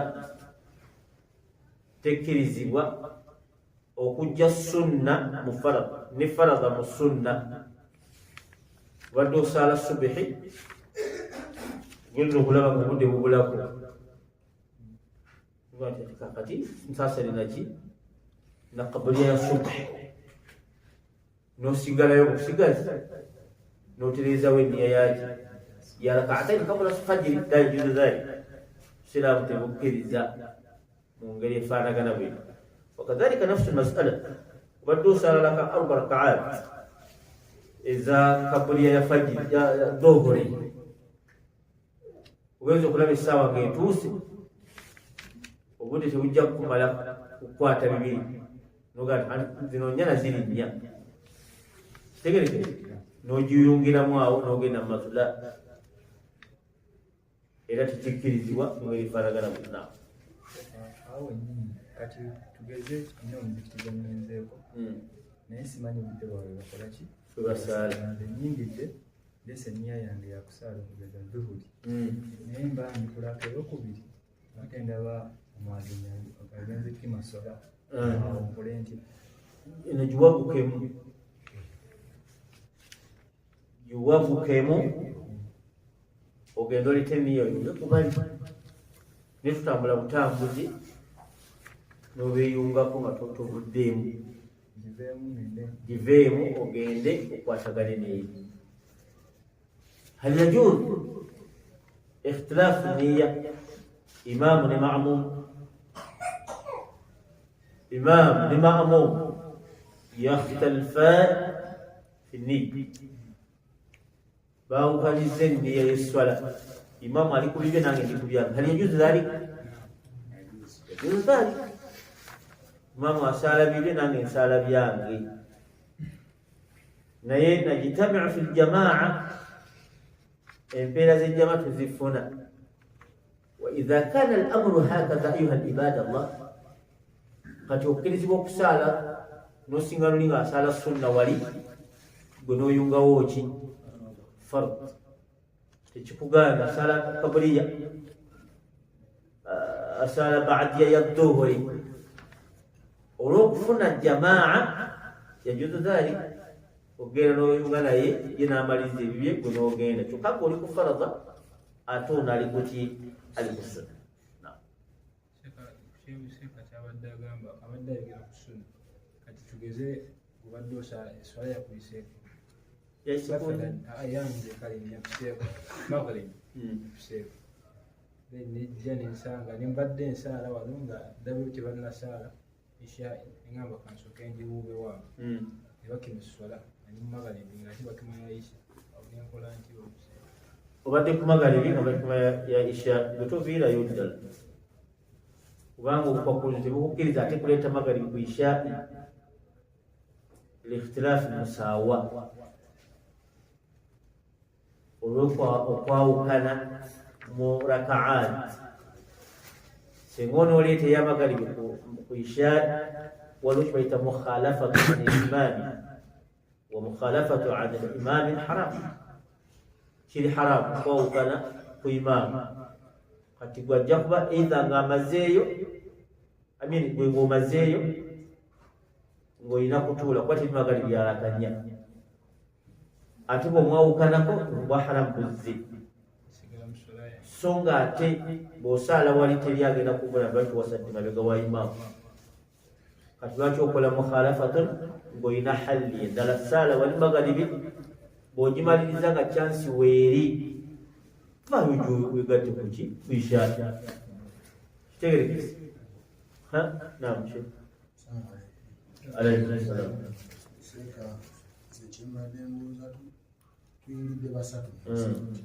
tekkirizibwa okujja sunna mu farada ne farada mu sunna. Obadde osaala subuhi, genda okulaba nga obudde bubulako, kakati nsasale naki na kabuliya ya subuhi, nosigalayo busigazi notereezawo enniya yaki ya rakaatain kabula fajiri. La yajuzu dhalik, busiraamu tebukkiriza mu ngeri efaanagana bwino. Wakadhalika nafsu masala, obadde osaala laka arba rakaat eza kabuliya ya fajiri ya dhuhuri, ogenza okulaba essaawa ng'etuuse, obudde tebujja kukumala kukwata bibiri, nogaa zino nnya na ziri nnya, kitegerekere, n'ogiyungiramu awo n'ogenda mu maaso. La, era tekikkirizibwa mu ngeri efaanagana bwonna. Awo wennyini, kati tugeze nina omuzikiti gwe ŋŋenzeeko, naye simanyi budde bwabwe bakola ki. Bwe basaala. Nze nnyingidde, ndeese enniya yange yakusaala okugeza zuhuri, naye mba ndikulako eyokubiri, ate ndaba omwagenyi agenze kima sola. Awo nkole ntya? Eno giwagukemu, giwagukemu, ogenda olete eniya oyunge kubali, naye tutambula butambuzi n'obeeyungako nga tovuddeemu. Giveemu ngende? Giveemu ogende okwatagane naye. Hal yajuz ikhtilafu niya imamu ne mamum? Imam ne mamum yakhtalifan fi niya, bawukaniza enniya y'esswala. Imamu ali ku bibye, nange ndi ku byange. Hal yajuzu dhalik? Yajuzu dhalik. Imamu asaala bibye, nange nsaala byange, naye najtamiu fi ljamaa, empeera z'ejjama tuzifuna. Waidha kana al amuru hakadha, ayuha libada llah, kati okkirizibwa okusaala nosinga luli nga asaala sunna wali, gwe noyungawo ki? Fard. Tekikugaana. Asaala kabuliya, asaala baadiya ya dhuhuri, olwokufuna jamaa, yajuzu dhalik, ogenda noyunga naye, ye namaliriza ebibye, gwe nogenda. Kyokka gwe oli ku farada, ate ono ali kuki? Ali ku sunna. Sheeka kyabadde agamba, abadde ayogera ku sunna. Kati tugeze obadde osaala eswala yakuyiseeko, yanze kale yakuseeko maghrib, yakuseeko, then nejja nensanga nembadde nsaala wano nga ndabyo tebannasaala isha, neŋamba kansooke ngiwuube wange, ne bakima eswala nga ndi mu magharibi, nga ate bakima ya isha. Awo nenkola nti oluseera? Obadde ku magharibi nga bakima ya isha, gwe toviirayo ddala, kubanga obukwakulizo tebukukkiriza ate kuleeta magharibi ku isha likhtilaafi musaawa, olwokwawukana mu rakaat. Singa onooleeta ey'amagaribi ku isha, waliwo kibayita mukhalafatu an limami, wa mukhalafatu an limami haram, kiri haramu kwawukana ku imaamu. Kati gwajja kuba eitha ng'amazeeyo, amin, gwe ng'omazeeyo ng'olina kutuula, kuba teri magalibi yalakanya, ate bw'omwawukanako bwa haramu buzze. So nga ate bw'osaala wali teri agenda kuvuna, lwaki wasadde mabega wa imaamu? Kati lwaki okola mukhalafatun ng'olina halli endala? Saala wali magalibi, bw'ogimaliriza nga chansi weeri, vaayo wegatte kuki? Kuisha. Kitegerekese? Naam, shekh. Alaykum salam. Seeka, nze. Kyembadde mbuuza, tuyingidde basatu mu muzikiti,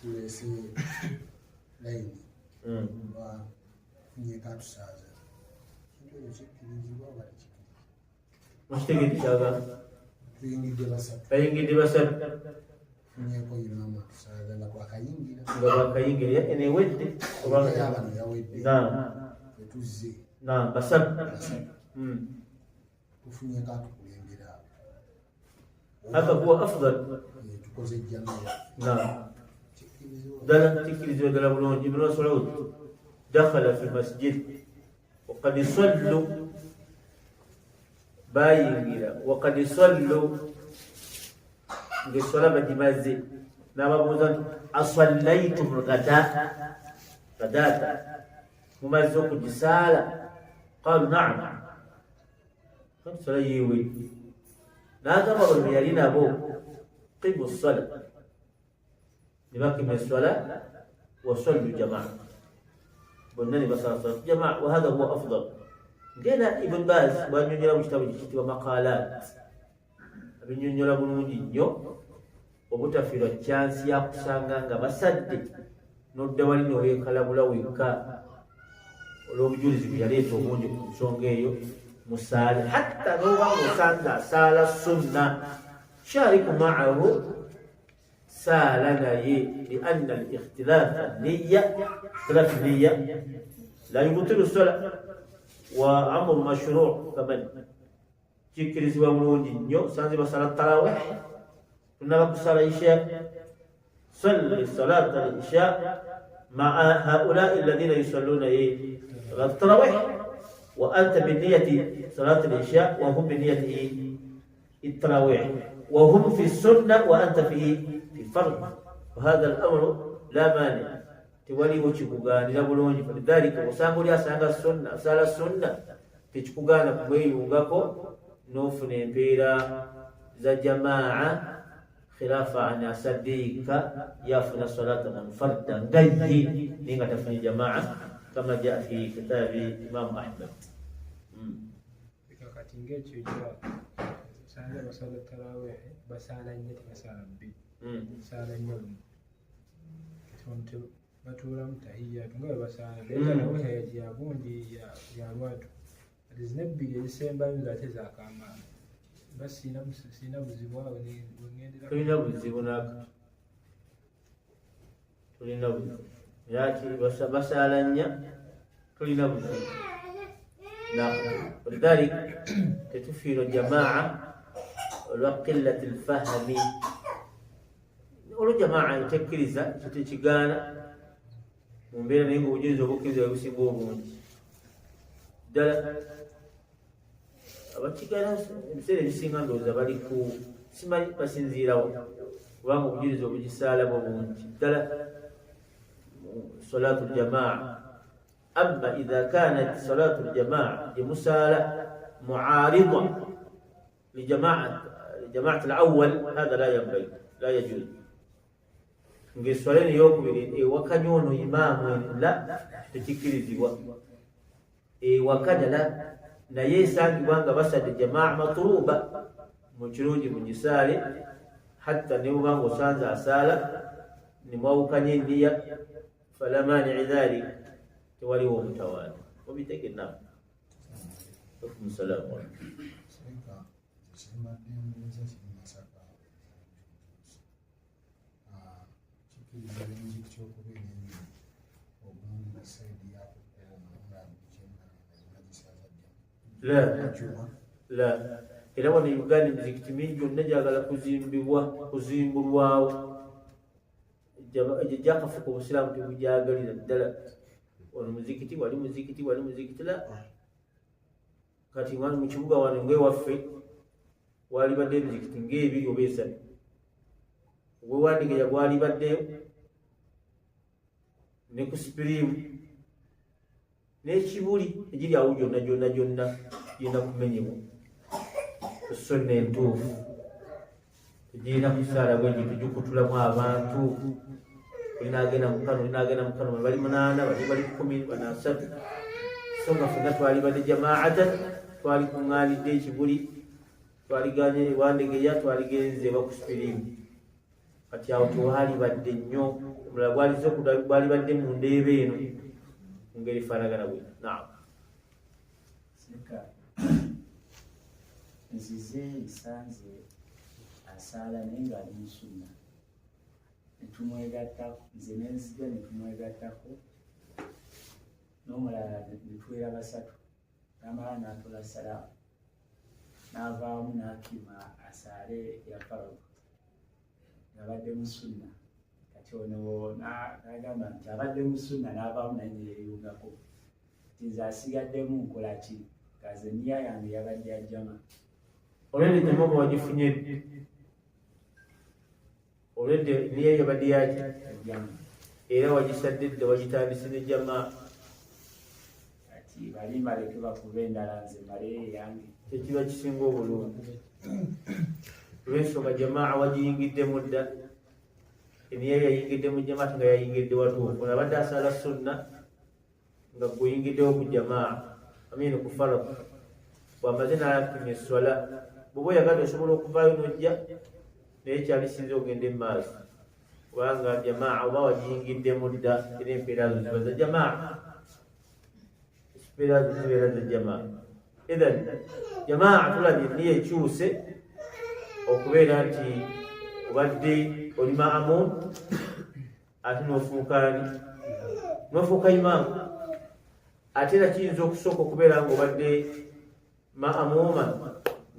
tuleese layini, oba tufunyeeko atusaaza, kintu ekyo kikkirizibwa oba tekikkirizibwa? Mukitegedde kyagamba? Tuyingidde basatu. Bayingidde basatu. Tufunyeeko imaamu atusaaza nga twakayingira. Nga bakayingira, eno ewedde oba? Yabano yawedde. Tetuzze. Naam, basatu. Basatu. Tufunyeeko atukulembera awo. هذا هو أفضل. Tukoze ejjamaya. Kikkirizibwa? Ddala kikkirizibwa ddala bulungi. Ibn Mas'ud dakhala fi masjid waqad sallu, bayingira waqad sallu, ng'eswala bagimaze, n'ababuuza nti asallaitum lgada gadata, mumaze okugisaala? Qalu naam. Sala yiwe n'agamba bano be yali nabo, qimu ssala, ne bakima eswala, wasallu jamaa, bonna ne basala salatu jamaa. Wahadha huwa afdal. Ngena Ibn Baz bwanyonyola mu kitabo kiyitibwa Maqalat, abinyonyola bulungi nnyo obutafiirwa kyansi yakusanga nga basadde nodda wali noweekalabula wekka, olw'obujulizi bwe yaleeta obungi ku nsonga eyo. Musaale hatta noba nga osanze asaala sunna, shariku maahu, saala naye, lianna alikhtilafa niya, ikhtilafu niya la yubtilu sola wa amru mashruu. Kaman kikkirizibwa bulungi nnyo, sanze basala tarawih, tunaba kusala isha, salli salata al-isha maa haulai alladhina yusalluna salat tarawih wa anta biniyati salat al-isha wa hum biniyati التراويح وهم في السنة وأنت في فرض، وهذا الأمر لا مانع، tewaliwo kikugaanira bulungi. Falidhalika osanga oli asanga sunna, asala sunna, tekikugaana kumweyungako n'ofuna empeera za jamaa, khilafa an asaddiika yafuna salata munfarda nga ye naye nga tafunye jamaa, kama jaa fi kitabi Imamu Ahmad. Kati ngaekyo ekya osanze basala tarawehe, basaala nnyo, tebasaala bbiri. Saala nnyo lumu. Kati wano batuulamu tahiyatu nga bwe basaala, naye tarawehe ya gundi ya lwatu. Kati zino ebbiri ezisembayo nze ate zakamaani, ba siina buzibu awo wengendera? Tolina buzibu naka, tolina buzibu yaki basaala nnya, tolina buzibu naka. Walidhalik tetufiirwa jamaa olwa qillati lfahami, olwo jamaa etekkiriza ekyo tekigaana mu mbeera, naye nga obujulizi obukkiriza bwe businga obungi. Ddala abakigaana ebiseera ebisinga ndowooza bali ku simanyi basinziirawo, kubanga obujulizi obugisaala bwo bungi ddala salatu ljamaa. Amma idha kanat salatu ljamaa gyemusaala muarida lijamaat alawal, hatha la yanbagi, la yajuz, ng'eswala eno eyokubiri ewakanya ono imaamu eno, la, tekikkirizibwa ewakanya la, naye esangibwa nga basadde jamaa matruba, mu kirungi mugisaale hatta ne bwoba nga osanze asaala nemwawukanya enniya, fala manii dhalik, tewaliwo omutawaana mubitege. Nam, alaikum salaamu. Seeka, nze kyembadde mbuuza kiri Masaka. Kikkiriza emizikiti okubeera ebiri, ogumu side yakukubo omulala gikyemala La. Juma? La, era wano e Uganda emizikiti mingi gyonna gyagala kuzimbibwa, kuzimbulwawo. Egyo gyakafuka obusiraamu tebugyagalira ddala. Ono muzikiti wali, muzikiti wali, muzikiti la. Kati wano mu kibuga wano ngaewaffe walibadde emizikiti ngaebiri oba esatu, ogwewandigeya gwalibaddeyo ne ku sipiriimu n'ekibuli, egiri awo gyonna gyonna gyonna girina kumenyebwa. Esonna entuufu tegirina kusaala bwegi tugikutulamu abantu, olinagenda mukano, olinagenda mukano, bali munaana, bali bali 10, bana asatu, so nga fenna twalibadde jamaatan, twali kuŋŋaanidde ekibuli. Twaliganye Wandegeya, twaligenze bakusipirimu. Kati awo tewalibadde nnyo omulala gwalize gwalibadde mu ndeeba eno mu ngeri efaanagana bwe. Naam. Seka nzize nsanze asaala naye ng'ali mu sunna netumwegattako, nze nenzija netumwegattako n'omulala netuwera basatu, n'amala n'atola salaamu n'avaamu n'akima asaale ya farad ng'abadde mu sunna. Kati ono n'agamba nti abadde mu sunna n'avaamu naye neyeyungako nti nze asigaddemu nkola ki, nga nze niya yange yabadde ajjama. Olwedde jama oba wagifunye olwedde niyo yabadde yaki era wagisadde dda, wagitandise ne jama. Kati bali mbaleke bakube endala nze mbaleyo eyange. Kyekiba kisinga obulungi olw'ensonga jamaa wagiyingiddemu dda, eniya yayingidde mu jamaa ate nga yayingidde watuufu. Ono abadde asaala sunna nga guyingiddewo ku jamaa amini ku farad, bw'amaze n'akimya esswala, bw'oba oyagadde osobola okuvaayo n'ojja, naye kyalisinze ogenda emaaso kubanga jamaa oba wagiyingiddemu dda, era empeera zo ziba za jamaa, empeera zo zibeera za jamaa. Ithan jamaa tulabye niyo ekyuse okubeera nti obadde oli maamu ate n'ofuuka ani, n'ofuuka imaamu. Ate era kiyinza okusooka okubeera nga obadde maamuuma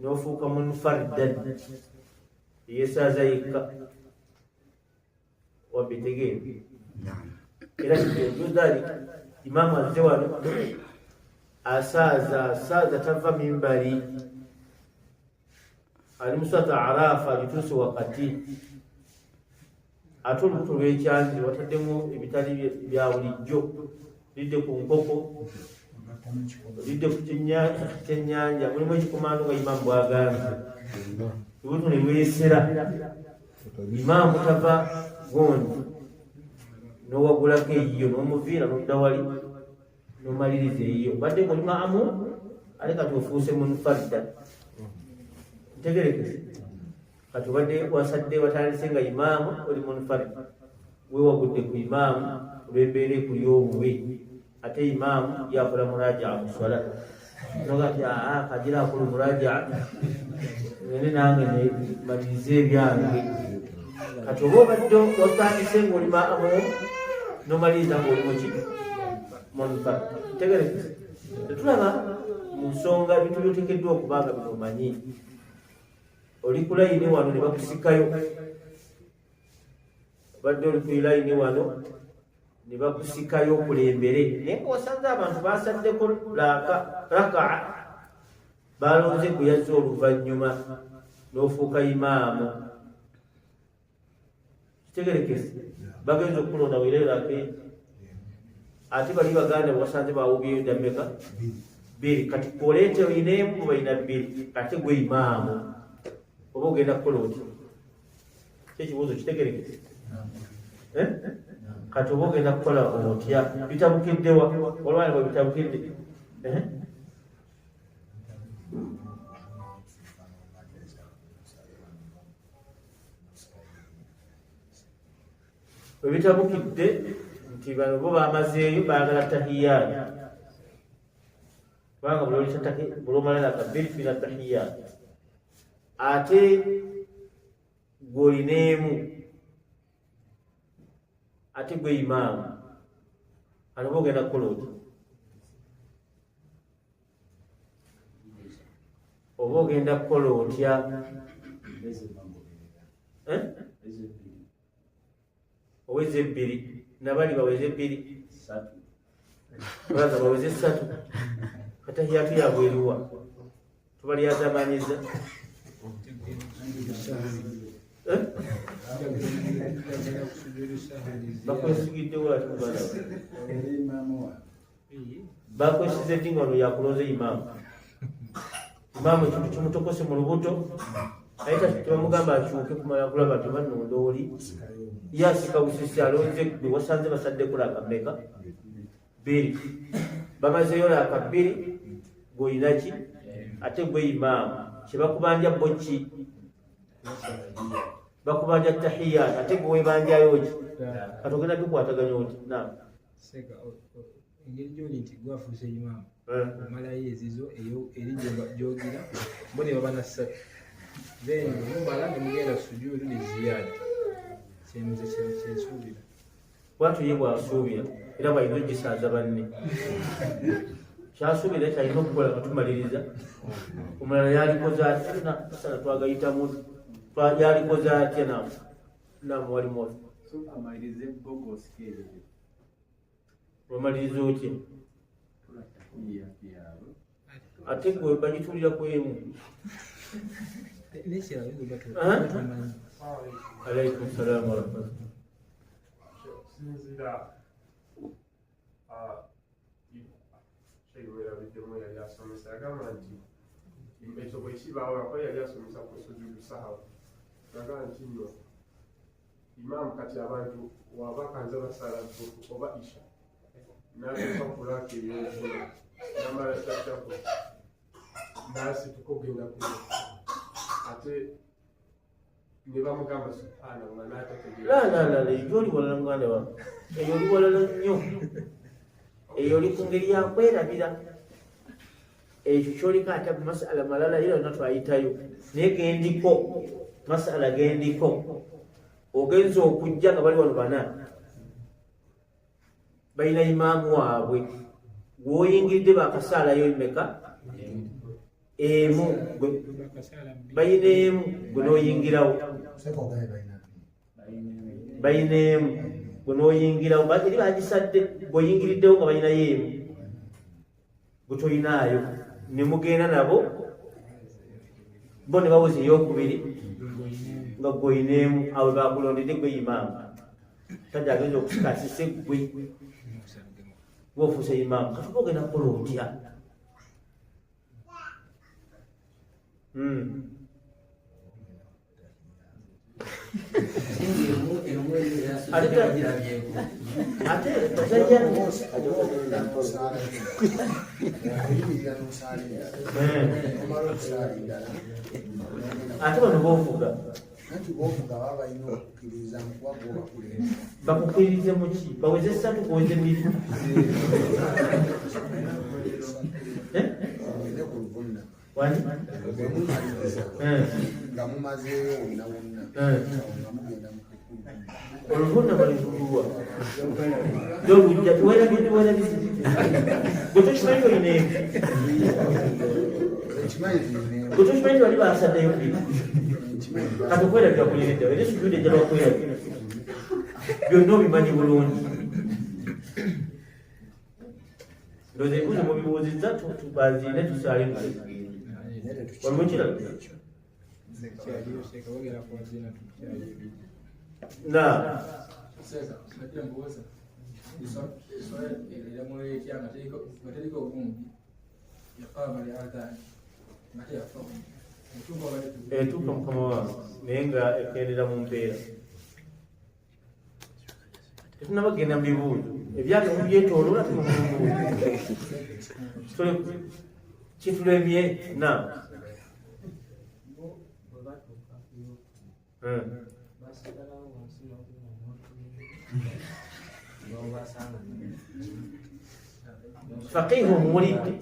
n'ofuuka munfardan eyesaaza yekka, wabitegeera. Era kitegeeza imaamu azze wano asaaza asaaza tava mimbali, ali musata arafa agituuse wakati, ate olubuto lwekyanzi wataddemu ebitali bya bulijjo, lidde ku nkoko, lidde ku kyennyanja, mulimu ekikomando nga imaamu bwagambye, olubuto ne lwesera, imaamu tava gondi, n'owagulako eyiyo n'omuviira n'odda wali n'omaliriza eyiyo, badde ng'oli maamu ate kati ofuuse munfarida. Ntegerekese kati obadde wasadde watandise nga imaamu oli munfarida, wewagudde ku imaamu olw'embeera ekuli obubi, ate imaamu yakola murajaa mu swala, noga nti aa kagira akola murajaa ngende nange malirize ebyange. Kati oba obadde watandise ng'oli maamu nomaliriza ng'oli muki munfarida. Ntegerekese tetulaba mu nsonga ebintu byotekeddwa okuba nga bino omanyi. Oli ku layini wano ne bakusikayo, obadde oli ku layini wano ne bakusikayo okulembere, naye nga wasanze abantu basaddeko rakaa, balonze gwe yazze oluvannyuma n'ofuuka imaamu. Kitegerekese bagenza okukulonda weererako ate bali baganda bwewasanze bawubyeyo dda mmeka bbiri, kati koleete olina emu balina bbiri, ate gwe imaamu oba ogenda kukola otya? Kyekibuuzo kitegerekese. Eh? Kati oba ogenda kukola otya? Bitabukiddewa olwani bwe bitabukidde? Eh? Bwe bitabukidde nti bano bo bamazeeyo baagala tahiyaati, kubanga buli omala laka bbiri tulina tahiyaati, ate gw'olina emu, ate gwe imaamu, ate oba ogenda kukola otya? Oba ogenda kukola otya? Eh? Oweza ebbiri, nabali baweze ebbiri, balaga baweze ssatu, katahiyatu yabwe eriwa? Tubalyazamanyiza. Eh? Bakwesigiddewo ate muganda bakwesize ddi nga ono yakulonze imaamu? Imaamu ekintu kimutokose mu lubuto, naye tebamugamba akyuke kumala kulaba nti banonda oli yasika busisi alonze gwe wasanze basaddeko laka mmeka bbiri, bamazeeyo laka bbiri, gweolinaki ate gwe imaamu. Kyebakubanja bo ki? Bakubanja tahiyat, ate gwe webanjayo ki? Kati ogenda bikwataganya oti? Naam. Seka, engeri gyoli nti gwafuuse imaamu, omalayo ezizo eri gyogira bo ne baba na ssatu, then mumala ne mugenda sujuudu ne ziyaada. Kyenze kyensuubira. Bwatyo ye bwasuubira era bwalina ogisaaza banne. Kyasuubira kyalina okukola nga tumaliriza. Omulala yalikoze atya? Sala twagayitamu, yalikoze atya? Nam wali mwoto omaliriza otya? Ate gwe bagituulira ku emu. Alaikum salaam warahmatullah. Sinzira kyeyerabiddemu yali asomesa yagamba nti ekyo bwe kibaawo, akuba yali asomesa ku sujudu sahawu, yagamba nti nno imaamu kati abantu waba kanza basala oba isha n'atuuka ku raaka ey'okuna n'amala tashahud n'asituka ogenda kuno ate ne bamugamba subhanallah n'atategeera. La la la, eyo oli walala muganda wange, eyo oli walala nnyo, eyo oli ku ngeri yakwerabira. Ekyo kyoliko ate masala malala, era yonna twayitayo, naye gendiko masala gendiko. Ogenza okujja nga bali wano bana balina imaamu waabwe, gwoyingiridde bakasaalayo emeka? Emu balina emu, gwe noyingirawo balina emu, gwe noyingirawo eri bagisadde, gweoyingiriddewo nga balinayo emu, gwe tolinaayo, ne mugenda nabo bo ne baweza eyokubiri nga gwe oyina emu. Awo bakulondedde gwe imaamu, sajja agenza okusika asise gwe gwofuuse imaamu. Kati oba ogenda kukola otya? Ate ate bano bovuga anti bovuga baba balina okukkiriza mukuba gwobakulembera. Bakukkiririze muki? Baweze ssatu, kuweze bbiri. Ogende ku luvunna Wani? Bwemumaliriza nga mumazeeyo wonna wonna nga mugenda mu Oluvunna balivulwa lolujja werabidde, werabidde gwe tokimanyi olina emu, ekimanyi nti gwe tokimanyi nti bali basaddeyo bbiri. Kati okwerabira kuliridda era esujuudi ejja lwakwerabira, byonna obimanyi bulungi. Ndowooza ebibuuzo mubibuuzizza, tubaziine tusaale tugende. Waliwo kirala? Kyaliyo seeka, bagenda kuwazina tukyali ebiri. Na seeka najja mbuuza eswala eramula etya nga teriko ogundi yaqama li adhan nga teyafa etuuka oba tetuuka? Etuuka mukama wange, naye nga ekendera mu mpeera. Tetunaba kugenda mu bibuuzo ebyange, mubyetoloola tumubuuzo kitulemye na Bo bwe batuuka ku basigalawo wansi n'obasanga. Faqihu omuwulidde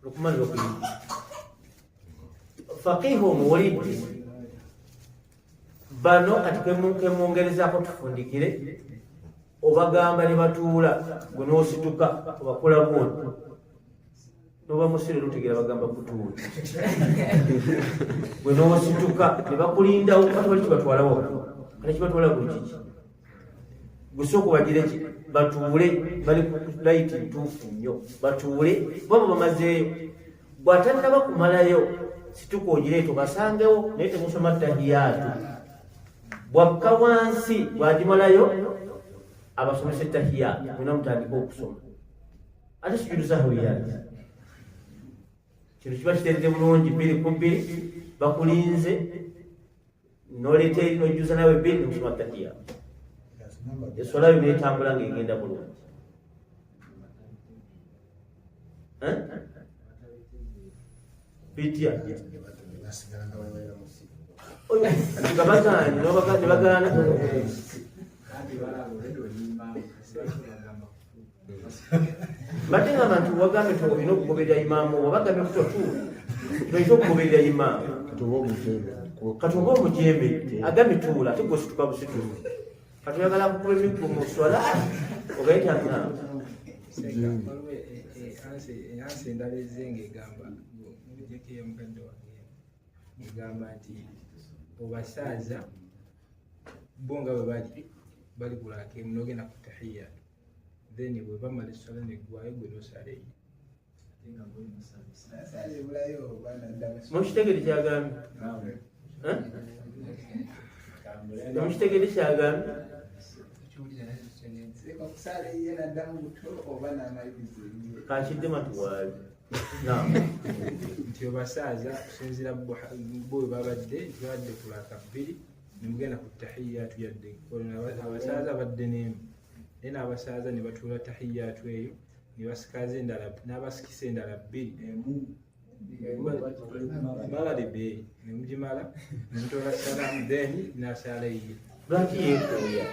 Lukman bakuyidde faqihu omuwulidde. Bano kati kemwongerezaako tufundikire, obagamba ne batuula, gwe n'osituka obakola bwoti noba musire lutegera bagamba kutuula, gwe n'osituka ne bakulindawo. Kati bali kibatwala waggulu, kati kibatwala gulu kiki? Gusooka bagire ki? Batuule, bali ku layiti ntuufu nnyo, batuule baba bamazeeyo. Bw'atannaba kumalayo, situka ogireeta obasangewo, naye temusoma tahiyaatu. Bwakka wansi bw'agimalayo, abasomesa tahiyaatu, mwena mutandike okusoma. Ate sujudu sahwi yaki? Kino kiba kiteredde bulungi, bbiri ku bbiri, bakulinze noleeta eri nojjuza nawe bbiri nemusoma tahiyaatu, eswala yo netambula ng'egenda bulungi. Eh? Bitya nga bagaanye ne bagaana. Mbadde ngamba nti wagambye nti olina okugoberera imaamu, wabagambye kuti otuula olina okugoberera imaamu, kati oba omujeemedde agambye tuula ate gwe osituka busituzi, kati oyagala kukuba emiggo mu swala ogaye tagamba. Ensi endala ezze ng'egamba ng'ogyeko eya mukadde wange egamba nti obasaaza bo nga bwe bali bali kulaaka emu n'ogenda ku tahiyatu, then bwe bamala esswala neggwayo gwe n'osala eyo. Mukitegere kyagambye? Mukitegere kyagambye? Kakiddema tuwaayo nti obasaaza okusinziira bo bwe babadde nti babadde ku laaka bbiri nemugenda ku tahiyatu, yadde abasaaza badde n'emu, naye n'abasaaza ne batuula tahiyatu eyo ne basikaza endala n'abasikisa endala bbiri magaribi nemugimala nemutoola salaamu, then n'asaala eyiye. Lwaki yeekooya?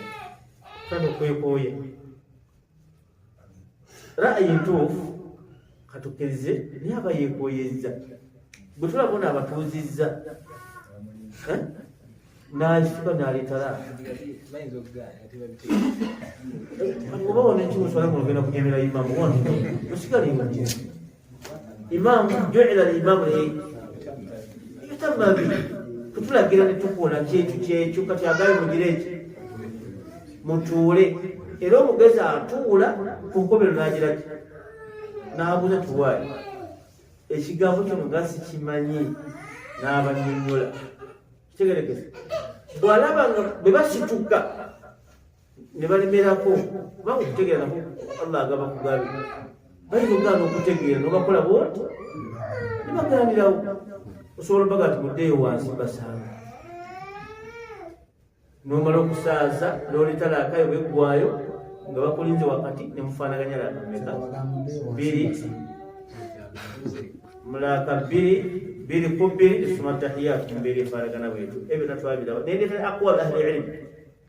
Tana okwekooya ra'ayi ntuufu katukkirize, naye aba yeekooyezza. Bwe tulaba ono abatuuzizza n'asituka n'aleeta ra'ayi bayinza okugaana ate babitegeera. Oba wona ekimuswala nga ogenda kunyemera imaamu wano osigala imaamu juila limamu yutamma bi kutulagira netukola kyekyo kyekyo. Kati agaye mugire eki mutuule, era omugezi atuula ku nkomero n'agira ki n'abuuza tuwaayi ekigambo kino nga sikimanyi n'abanyonyola kitegerekese. Bw'alaba nga bwe basituka ne balemerako, kubanga okutegeera nako Allah agaba kugabi, bayinza okugaana okutegeera nobakola bwoti ne bagaanirawo. Osobola obaga nti muddeeyo wansi basanga nomala okusaaza n'oleta laakayo bweggwayo nga bakulinze wakati nemufaanaganya laaka meka bbiri mulaaka bbiri bbiri ku bbiri esoma tahiyatu mu mbeera efaanagana bwetu. Ebyo byonna twabiraba naye ndetera aqwal ahli ilmu.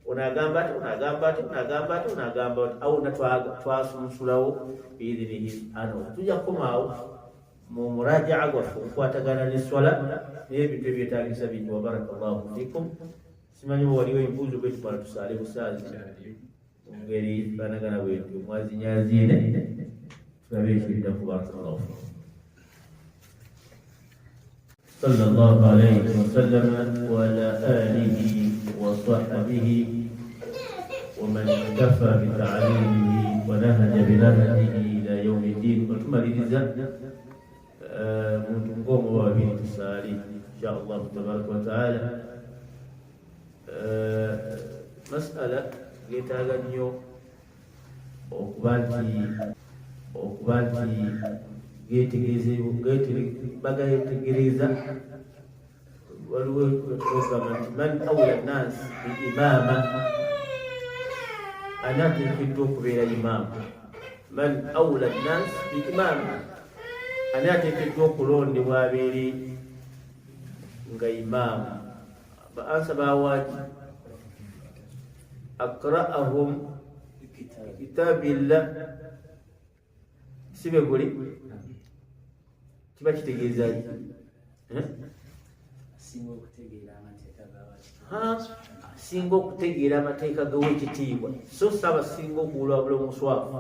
Ono agamba ati, ono agamba ati, ono agamba ati, ono agamba ati, awo na twasunsulawo biidhinihi subhanahu. Tujja kukomaawo mu murajaa gwaffe okukwatagana n'esswala, naye ebintu ebyetagisa bingi. Wa barakallahu fikum. Simanyi oba waliwo ebibuuzo bwe tumala tusaale busaazi mu ngeri faanagana bwetyo mwazinyaziine tulabe ekiddako. Barakallahu fikum. صلى الله عليه وسلم وعلى آله وصحبه ومن اكتفى بتعليمه ونهج بنهجه إلى يوم الدين. Otumaliriza muntu ng'omu oba babiri tusaali insha Allahu tabaraka wataala. Masala geetaaga nnyo okuba nti bagayetegereza. Waliwo ogamba nti man aula nnas biimaama, ani ateekeddwa okubeera imaamu? Man aula nnas biimaama, ani ateekeddwa okulondebwa abeere nga imaamu? Ba answer bawaaki? Aqra'ahum kitabillah. Sibe guli kiba kitegeeza ki? Eh? Asinga okutegeera amateeka Asinga okutegeera amateeka gawekitiibwa, so si abasinga okuwulwabula omuswafu.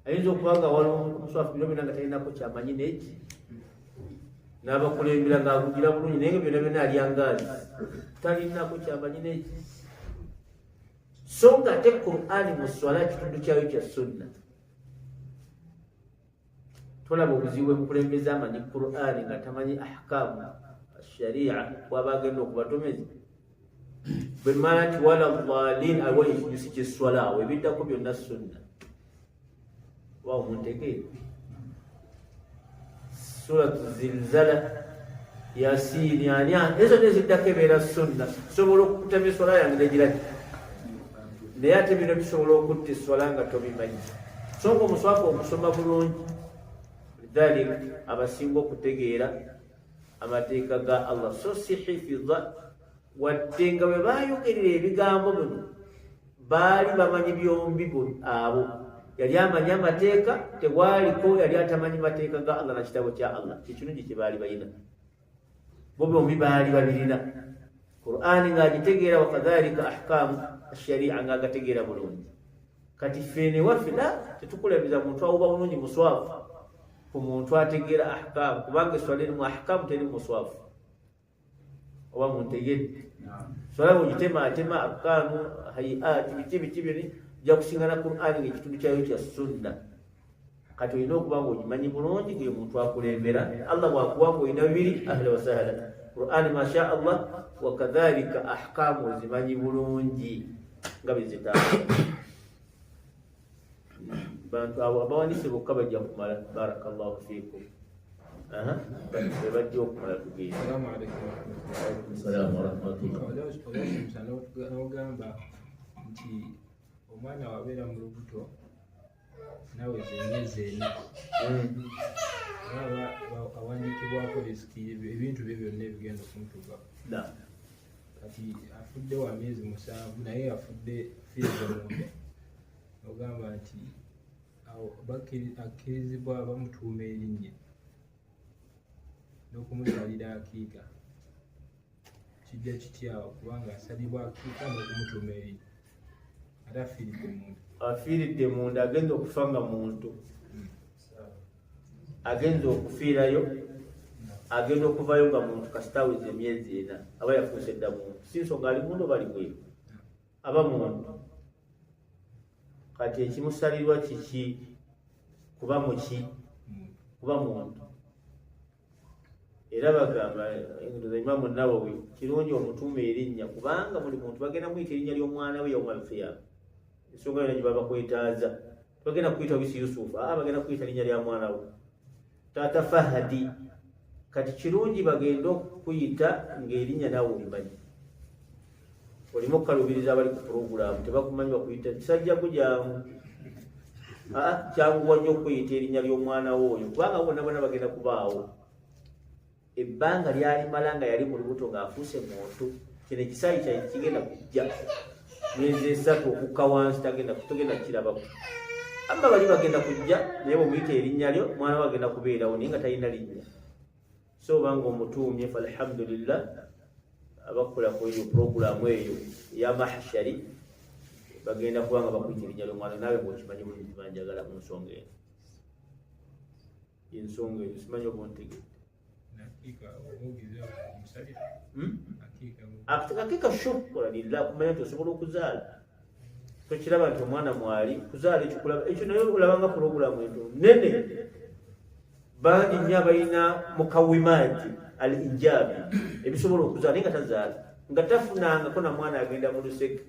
Ayinza okuba nga waliwo omuswafu bino byonna nga talinako kyamanyi neki n'abakulembera ng'agugira bulungi, naye nga byonna byonna alyangaazi talinako kyamanyi neki. So nga ate Qur'ani mu swala kitundu kyayo kya sunna. Tolaba obuzibu bwe mukulembeza amanyi Qur'ani nga tamanyi ahkamu sharia bwaba agenda okubatomeza. Bwe mmala nti wala dhalin, awa ekinyusi kyeswala awo ebiddako byonna sunna. Oba omuntegeere suratu Zilzala, Yasiini, ani ezo neziddako ebeera sunna. Sobola okukutama eswala yange negiraki, naye ate bino bisobola okutta eswala nga tobimanyi. So nga omuswafu omusoma bulungi. Lidhalik abasinga okutegeera. Amateeka ga Allah so si hifidha. Wadde nga bwe baayogerera ebigambo bino baali bamanyi byombi abo yali amanyi amateeka, tewaliko yali atamanyi mateeka ga Allah na kitabo kya Allah. Kyekirungi kye baali balina bo bombi baali babirina. Qur'ani ng'agitegeera, wakadhalika ahkaamu asharia ng'agategeera bulungi. Kati ffe ne waffe la tetukulembeza muntu awuba bulungi muswafu ku muntu ategeera ahkaamu, kubanga eswala erimu ahkaamu teri muswafu. Oba muntegedde? Swala bwogitemaatema arkaanu hayiati biki biki byoni ojja kusingana Qur'ani ng'ekitundu kyayo kya sunna. Kati olina okuba nga ogimanyi bulungi gwe muntu akulembera. Allah bwakuwa nga olina bibiri, ahla wasahla, Qur'ani masha Allah, wakadhalika ahkaamu ozimanyi bulungi nga bezitaaga. Bantu abo abawanise bokka bajja kumala. Barakallahu fiikum. Bebajja okumala tugenda. Salaamu warahmatullah. N'ogamba nti omwana wabeera mu lubuto naweza emyezi ena aba awandiikibwako risiki ebintu bye byonna ebigenda okumutuukako. Kati afudde wa myezi 7 naye afudde fiiza munda, ogamba nti akkirizibwa bamutuuma erinnya n'okumusalira akiika. Kijja kityawo kubanga asalibwa akiika n'okumutuuma erinnya ate afiiridde munda? Afiiridde munda, agenda okufa nga muntu, agenda okufiirayo, agenda okuvayo nga muntu. Kasita aweza emyezi 4 aba yafuuse dda muntu, si nsonga ali munda oba ali bweru, aba muntu. Kati ekimusalirwa kiki? Kuba muki? Kuba muntu. Era bagamba Imamu Nawawi kirungi omutuuma erinnya, kubanga buli muntu bagenda muyita erinnya ly'omwana we yauma alqiyama. Ensonga yona gye baba kwetaaza tebagenda kuyita wisi Yusufu, aa bagenda kuyita linnya lya mwana we taata Fahadi. Kati kirungi bagende okukuyita ng'erinnya naawe olimanyi. Olimu okukalubiriza abali ku purogulaamu tebakumanyi, bakuyita kisajja kujangu. Aa kyanguwa nnyo okuyita erinnya ly'omwana wo oyo, kubanga bonna bonna bagenda kubaawo. Ebbanga lyalimala nga yali mu lubuto ng'afuuse muntu, kino ekisaayi kyayi kigenda kujja myezi 3 okukka wansi, togenda kukirabako. Amma bali bagenda kujja naye bw'omuyita erinnya lyo mwana we agenda kubeerawo naye nga talina linnya. So obanga omutuumye falhamdulillah, abakola ku eyo purogulaamu eyo eya mahshari bagenda kuba nga bakuyita erinnya ly'omwana naawe ng'okimanyi bulungi. Banjagala mu nsonga eno, ensonga eyo simanyi oba ontegedde. Akika shukura lillah, kumanya nti osobola okuzaala. Tokiraba nti omwana mwali kuzaala ekikulaba ekyo, naye olabanga purogulaamu ento nene. Bangi nnyo abalina mukawimaati al injabi ebisobola okuzaala naye nga tazaala, nga tafunangako na mwana agenda mu luseke.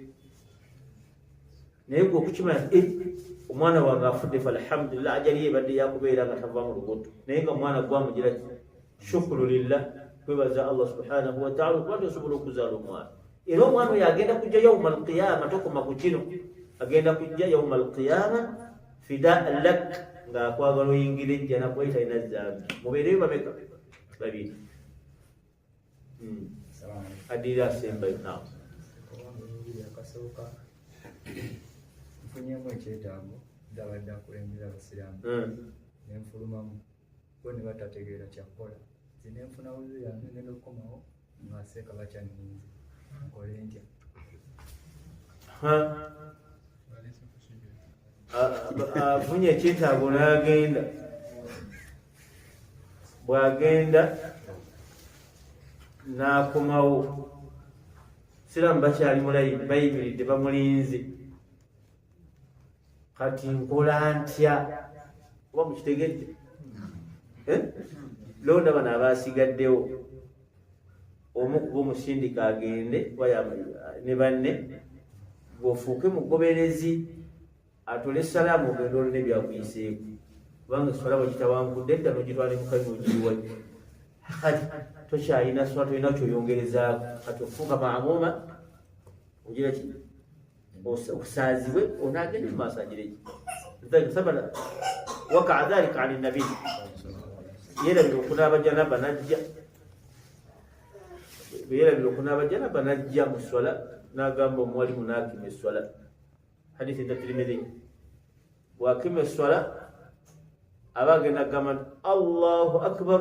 Naye gwe okukimanya omwana wange afudde, falhamdulillah, ajali ebadde yakubeera nga tava mu lubuto, naye nga omwana gwamugira ki? Shukuru lillah, kwebaza Allah subhanahu wataala okuba nti osobola okuzaala omwana. Era omwana oyo agenda kujja yauma alqiyama, tokoma ku kino, agenda kujja yauma alqiyama fidaa lak, ng'akwagala oyingira ejjana kuba talina zambi. Mubeereyo bameka? Babiri. Adirira asembayo naawe. Akasooka, nfunyemu ekyetaago, ndabadde akulembera abasiraamu nenfulumamu, bo ne batategeera kyakukola. Nze nenfuna wuzu yange, ngenda okukomawo nga seeka bakyanninze, nkole ntya? Afunye ekyetaago n'agenda, bw'agenda n'akomawo siraamu bakyali mulayini, bayimiridde bamulinze. Kati nkola ntya? Oba mukitegedde? Londa bano abasigaddewo, omu kuba omusindika agende ne banne, gweofuuke mugoberezi atole salaamu, ogende olina ebyakuyiseeko, kubanga eswala bwegitawankudde edda nogitwala emukayi nogiriwayo. Kati tokyalina swala, tolina kyoyongerezaako, kati ofuuka maamuma ogira ki okusaazibwe onaagenda mu maaso agire ki. Wakaa dhalika ani nabii, yerabira okunaaba janaba najja. Bwe yeerabira okunaaba janaba n'ajja mu swala n'agamba omuwalimu n'akima esswala. Hadithi enda Tirmidhi. Bw'akima esswala aba agenda kugamba nti Allahu akbar,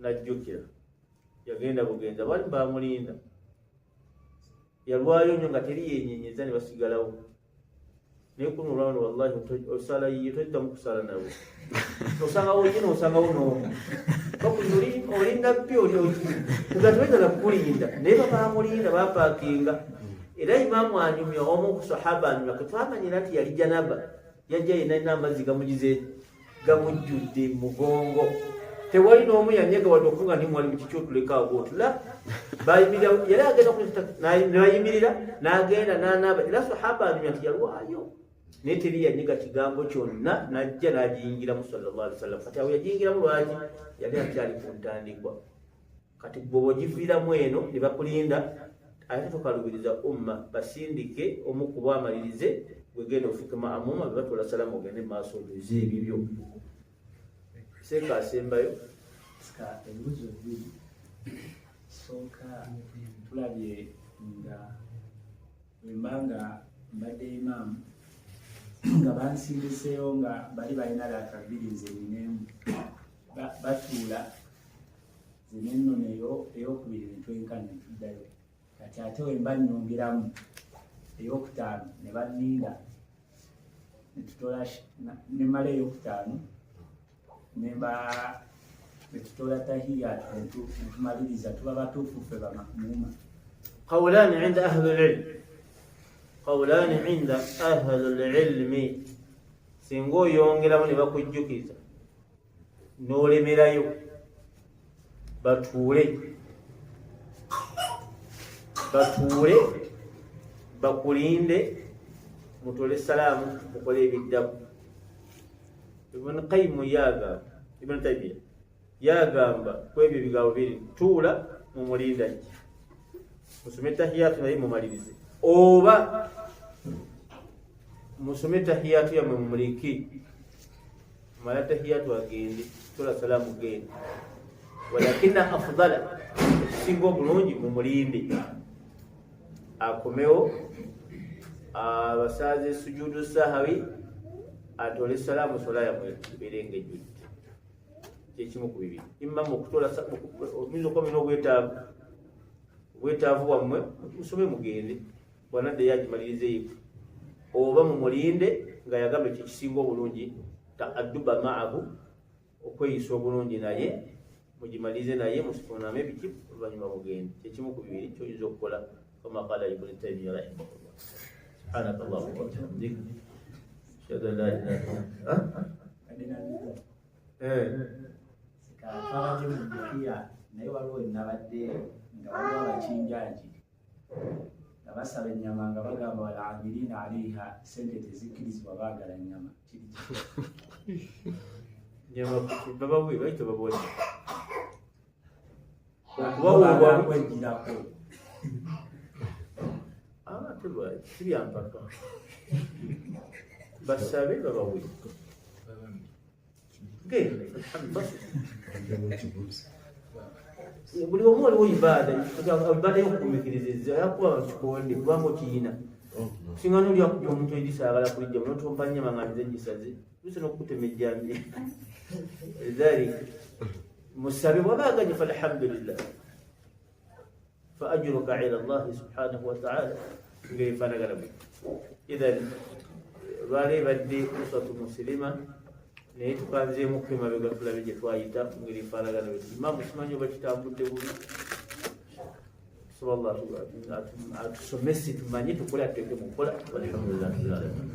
najjukira yagenda bugenza, baali bamulinda, yalwayo nnyo nga teri yenyenyeza ne basigalawo. Naye kuno olwano wallahi osala yiye toddamu kusala nawe, osangawo nyina osangawo n'omu bakuza oli nabbi oli nga tebetala kukulinda, naye babamulinda bapakinga. Era imaamu anyumya omu ku sahaba anyumya ketwamanyira nti yali janaba, yajja yenna alina amazzi gamugize gamujjudde mugongo, tewali n'omu yanyega wadde okuvuga nti mwali mukiki otuleka awo otula. Bayimirira, yali agenda nayimirira n'agenda n'anaaba. Era sahaba anyumya nti yalwayo naye teri yanyega kigambo kyonna, n'ajja n'agiyingiramu sallallahu alaihi wasallam. Kati awo yagiyingiramu lwaki? Yali akyali ku ntandikwa. Kati gwe bw'ogiviiramu eno ne bakulinda, ate tokalubiriza umma, basindike omu ku bo amalirize, gwe genda ofuuke ma'amuma, bwe batoola salaamu ogende mu maaso ojuze ebibyo. Seeka asembayo. Sika ebibuuzo bibiri. Sooka tulabye nga bwe mba nga mbadde imaamu nga bansindiseewo nga bali balina raaka bbiri nze nina emu, batuula nze nennono eyokubiri ne twenkana ne tuddayo. Kati ate we mba nnyongeramu eyokutaano ne banninda ne tutola ne mmala eyokutaano ne mba ne tutola tahiyat ne tumaliriza, tuba batuufu ffe bamamuuma. Qawlani inda ahli al-ilm, qawlani inda ahli al-ilmi. Singa oyongeramu ne bakujjukiza n'olemerayo, batuule batuule bakulinde mutole salaamu mukole ebiddaku. Ibn Qayyim yagamba, Ibn Taymiyyah yagamba ku ebyo ebigambo biri, tuula mumulinda ki musome tahiyatu naye mumalirize, oba musome tahiyatu yammwe mumuleke mala tahiyatu agende tola salaamu gende, walakina afdala ekisinga obulungi mumulinde akomewo abasaaze sujudu sahawi atole salaamu sola yammwe ebeere nga ejjudde. Kyekimu ku bibiri, imma mukutola oyinza okuba mulina obwetaavu, obwetaavu bwammwe musome mugende bwanadde yagimalirize yekka, oba mumulinde nga yagamba ekyo ekisinga obulungi ta'adduba ma'ahu, okweyisa obulungi naye mugimalirize naye mufuname biki oluvannyuma mugende. Kyekimu ku bibiri kyoyinza okukola kama qala Ibn Taymiyyah rahimahullah. Subhanaka Allahumma wa bihamdik ashhadu an la ilaha illa anta. Twabadde mu Bukiya naye waliwo nabadde nga waliwo abakinjaji nga basaba ennyama nga bagamba wal amilina alaiha, sente tezikkirizibwa, baagala nnyama. Kiri ki? Nyama babawe bayita babone okubawa kwejjirako. Ate lwaki si byampaka, basabe babawe genda. Buli omu waliwo ibaada, ibaada y'okugumiikiriza yakuba kikonde kubanga okiyina singa noli akubya omuntu erisa ayagala kulijja notompa nnyama nga nze ngisaze lusa n'okukutema ejjambiya. Lidhalika musabe bwaba aganye falhamdulillah, fa ajruka ila Allahi subhanahu wa ta'ala. Ngeri efaanagana bwe idhan lwali ebadde usatu musilima naye tukanzeemu emabega tulabe gye twayita mu ngeri efaanagana bwe. Imaamu simanyi oba kitambudde bubi. Tusaba Allah atusomese tumanye tukole atuteeke mu nkola. Walhamdulillah rabbil alamin.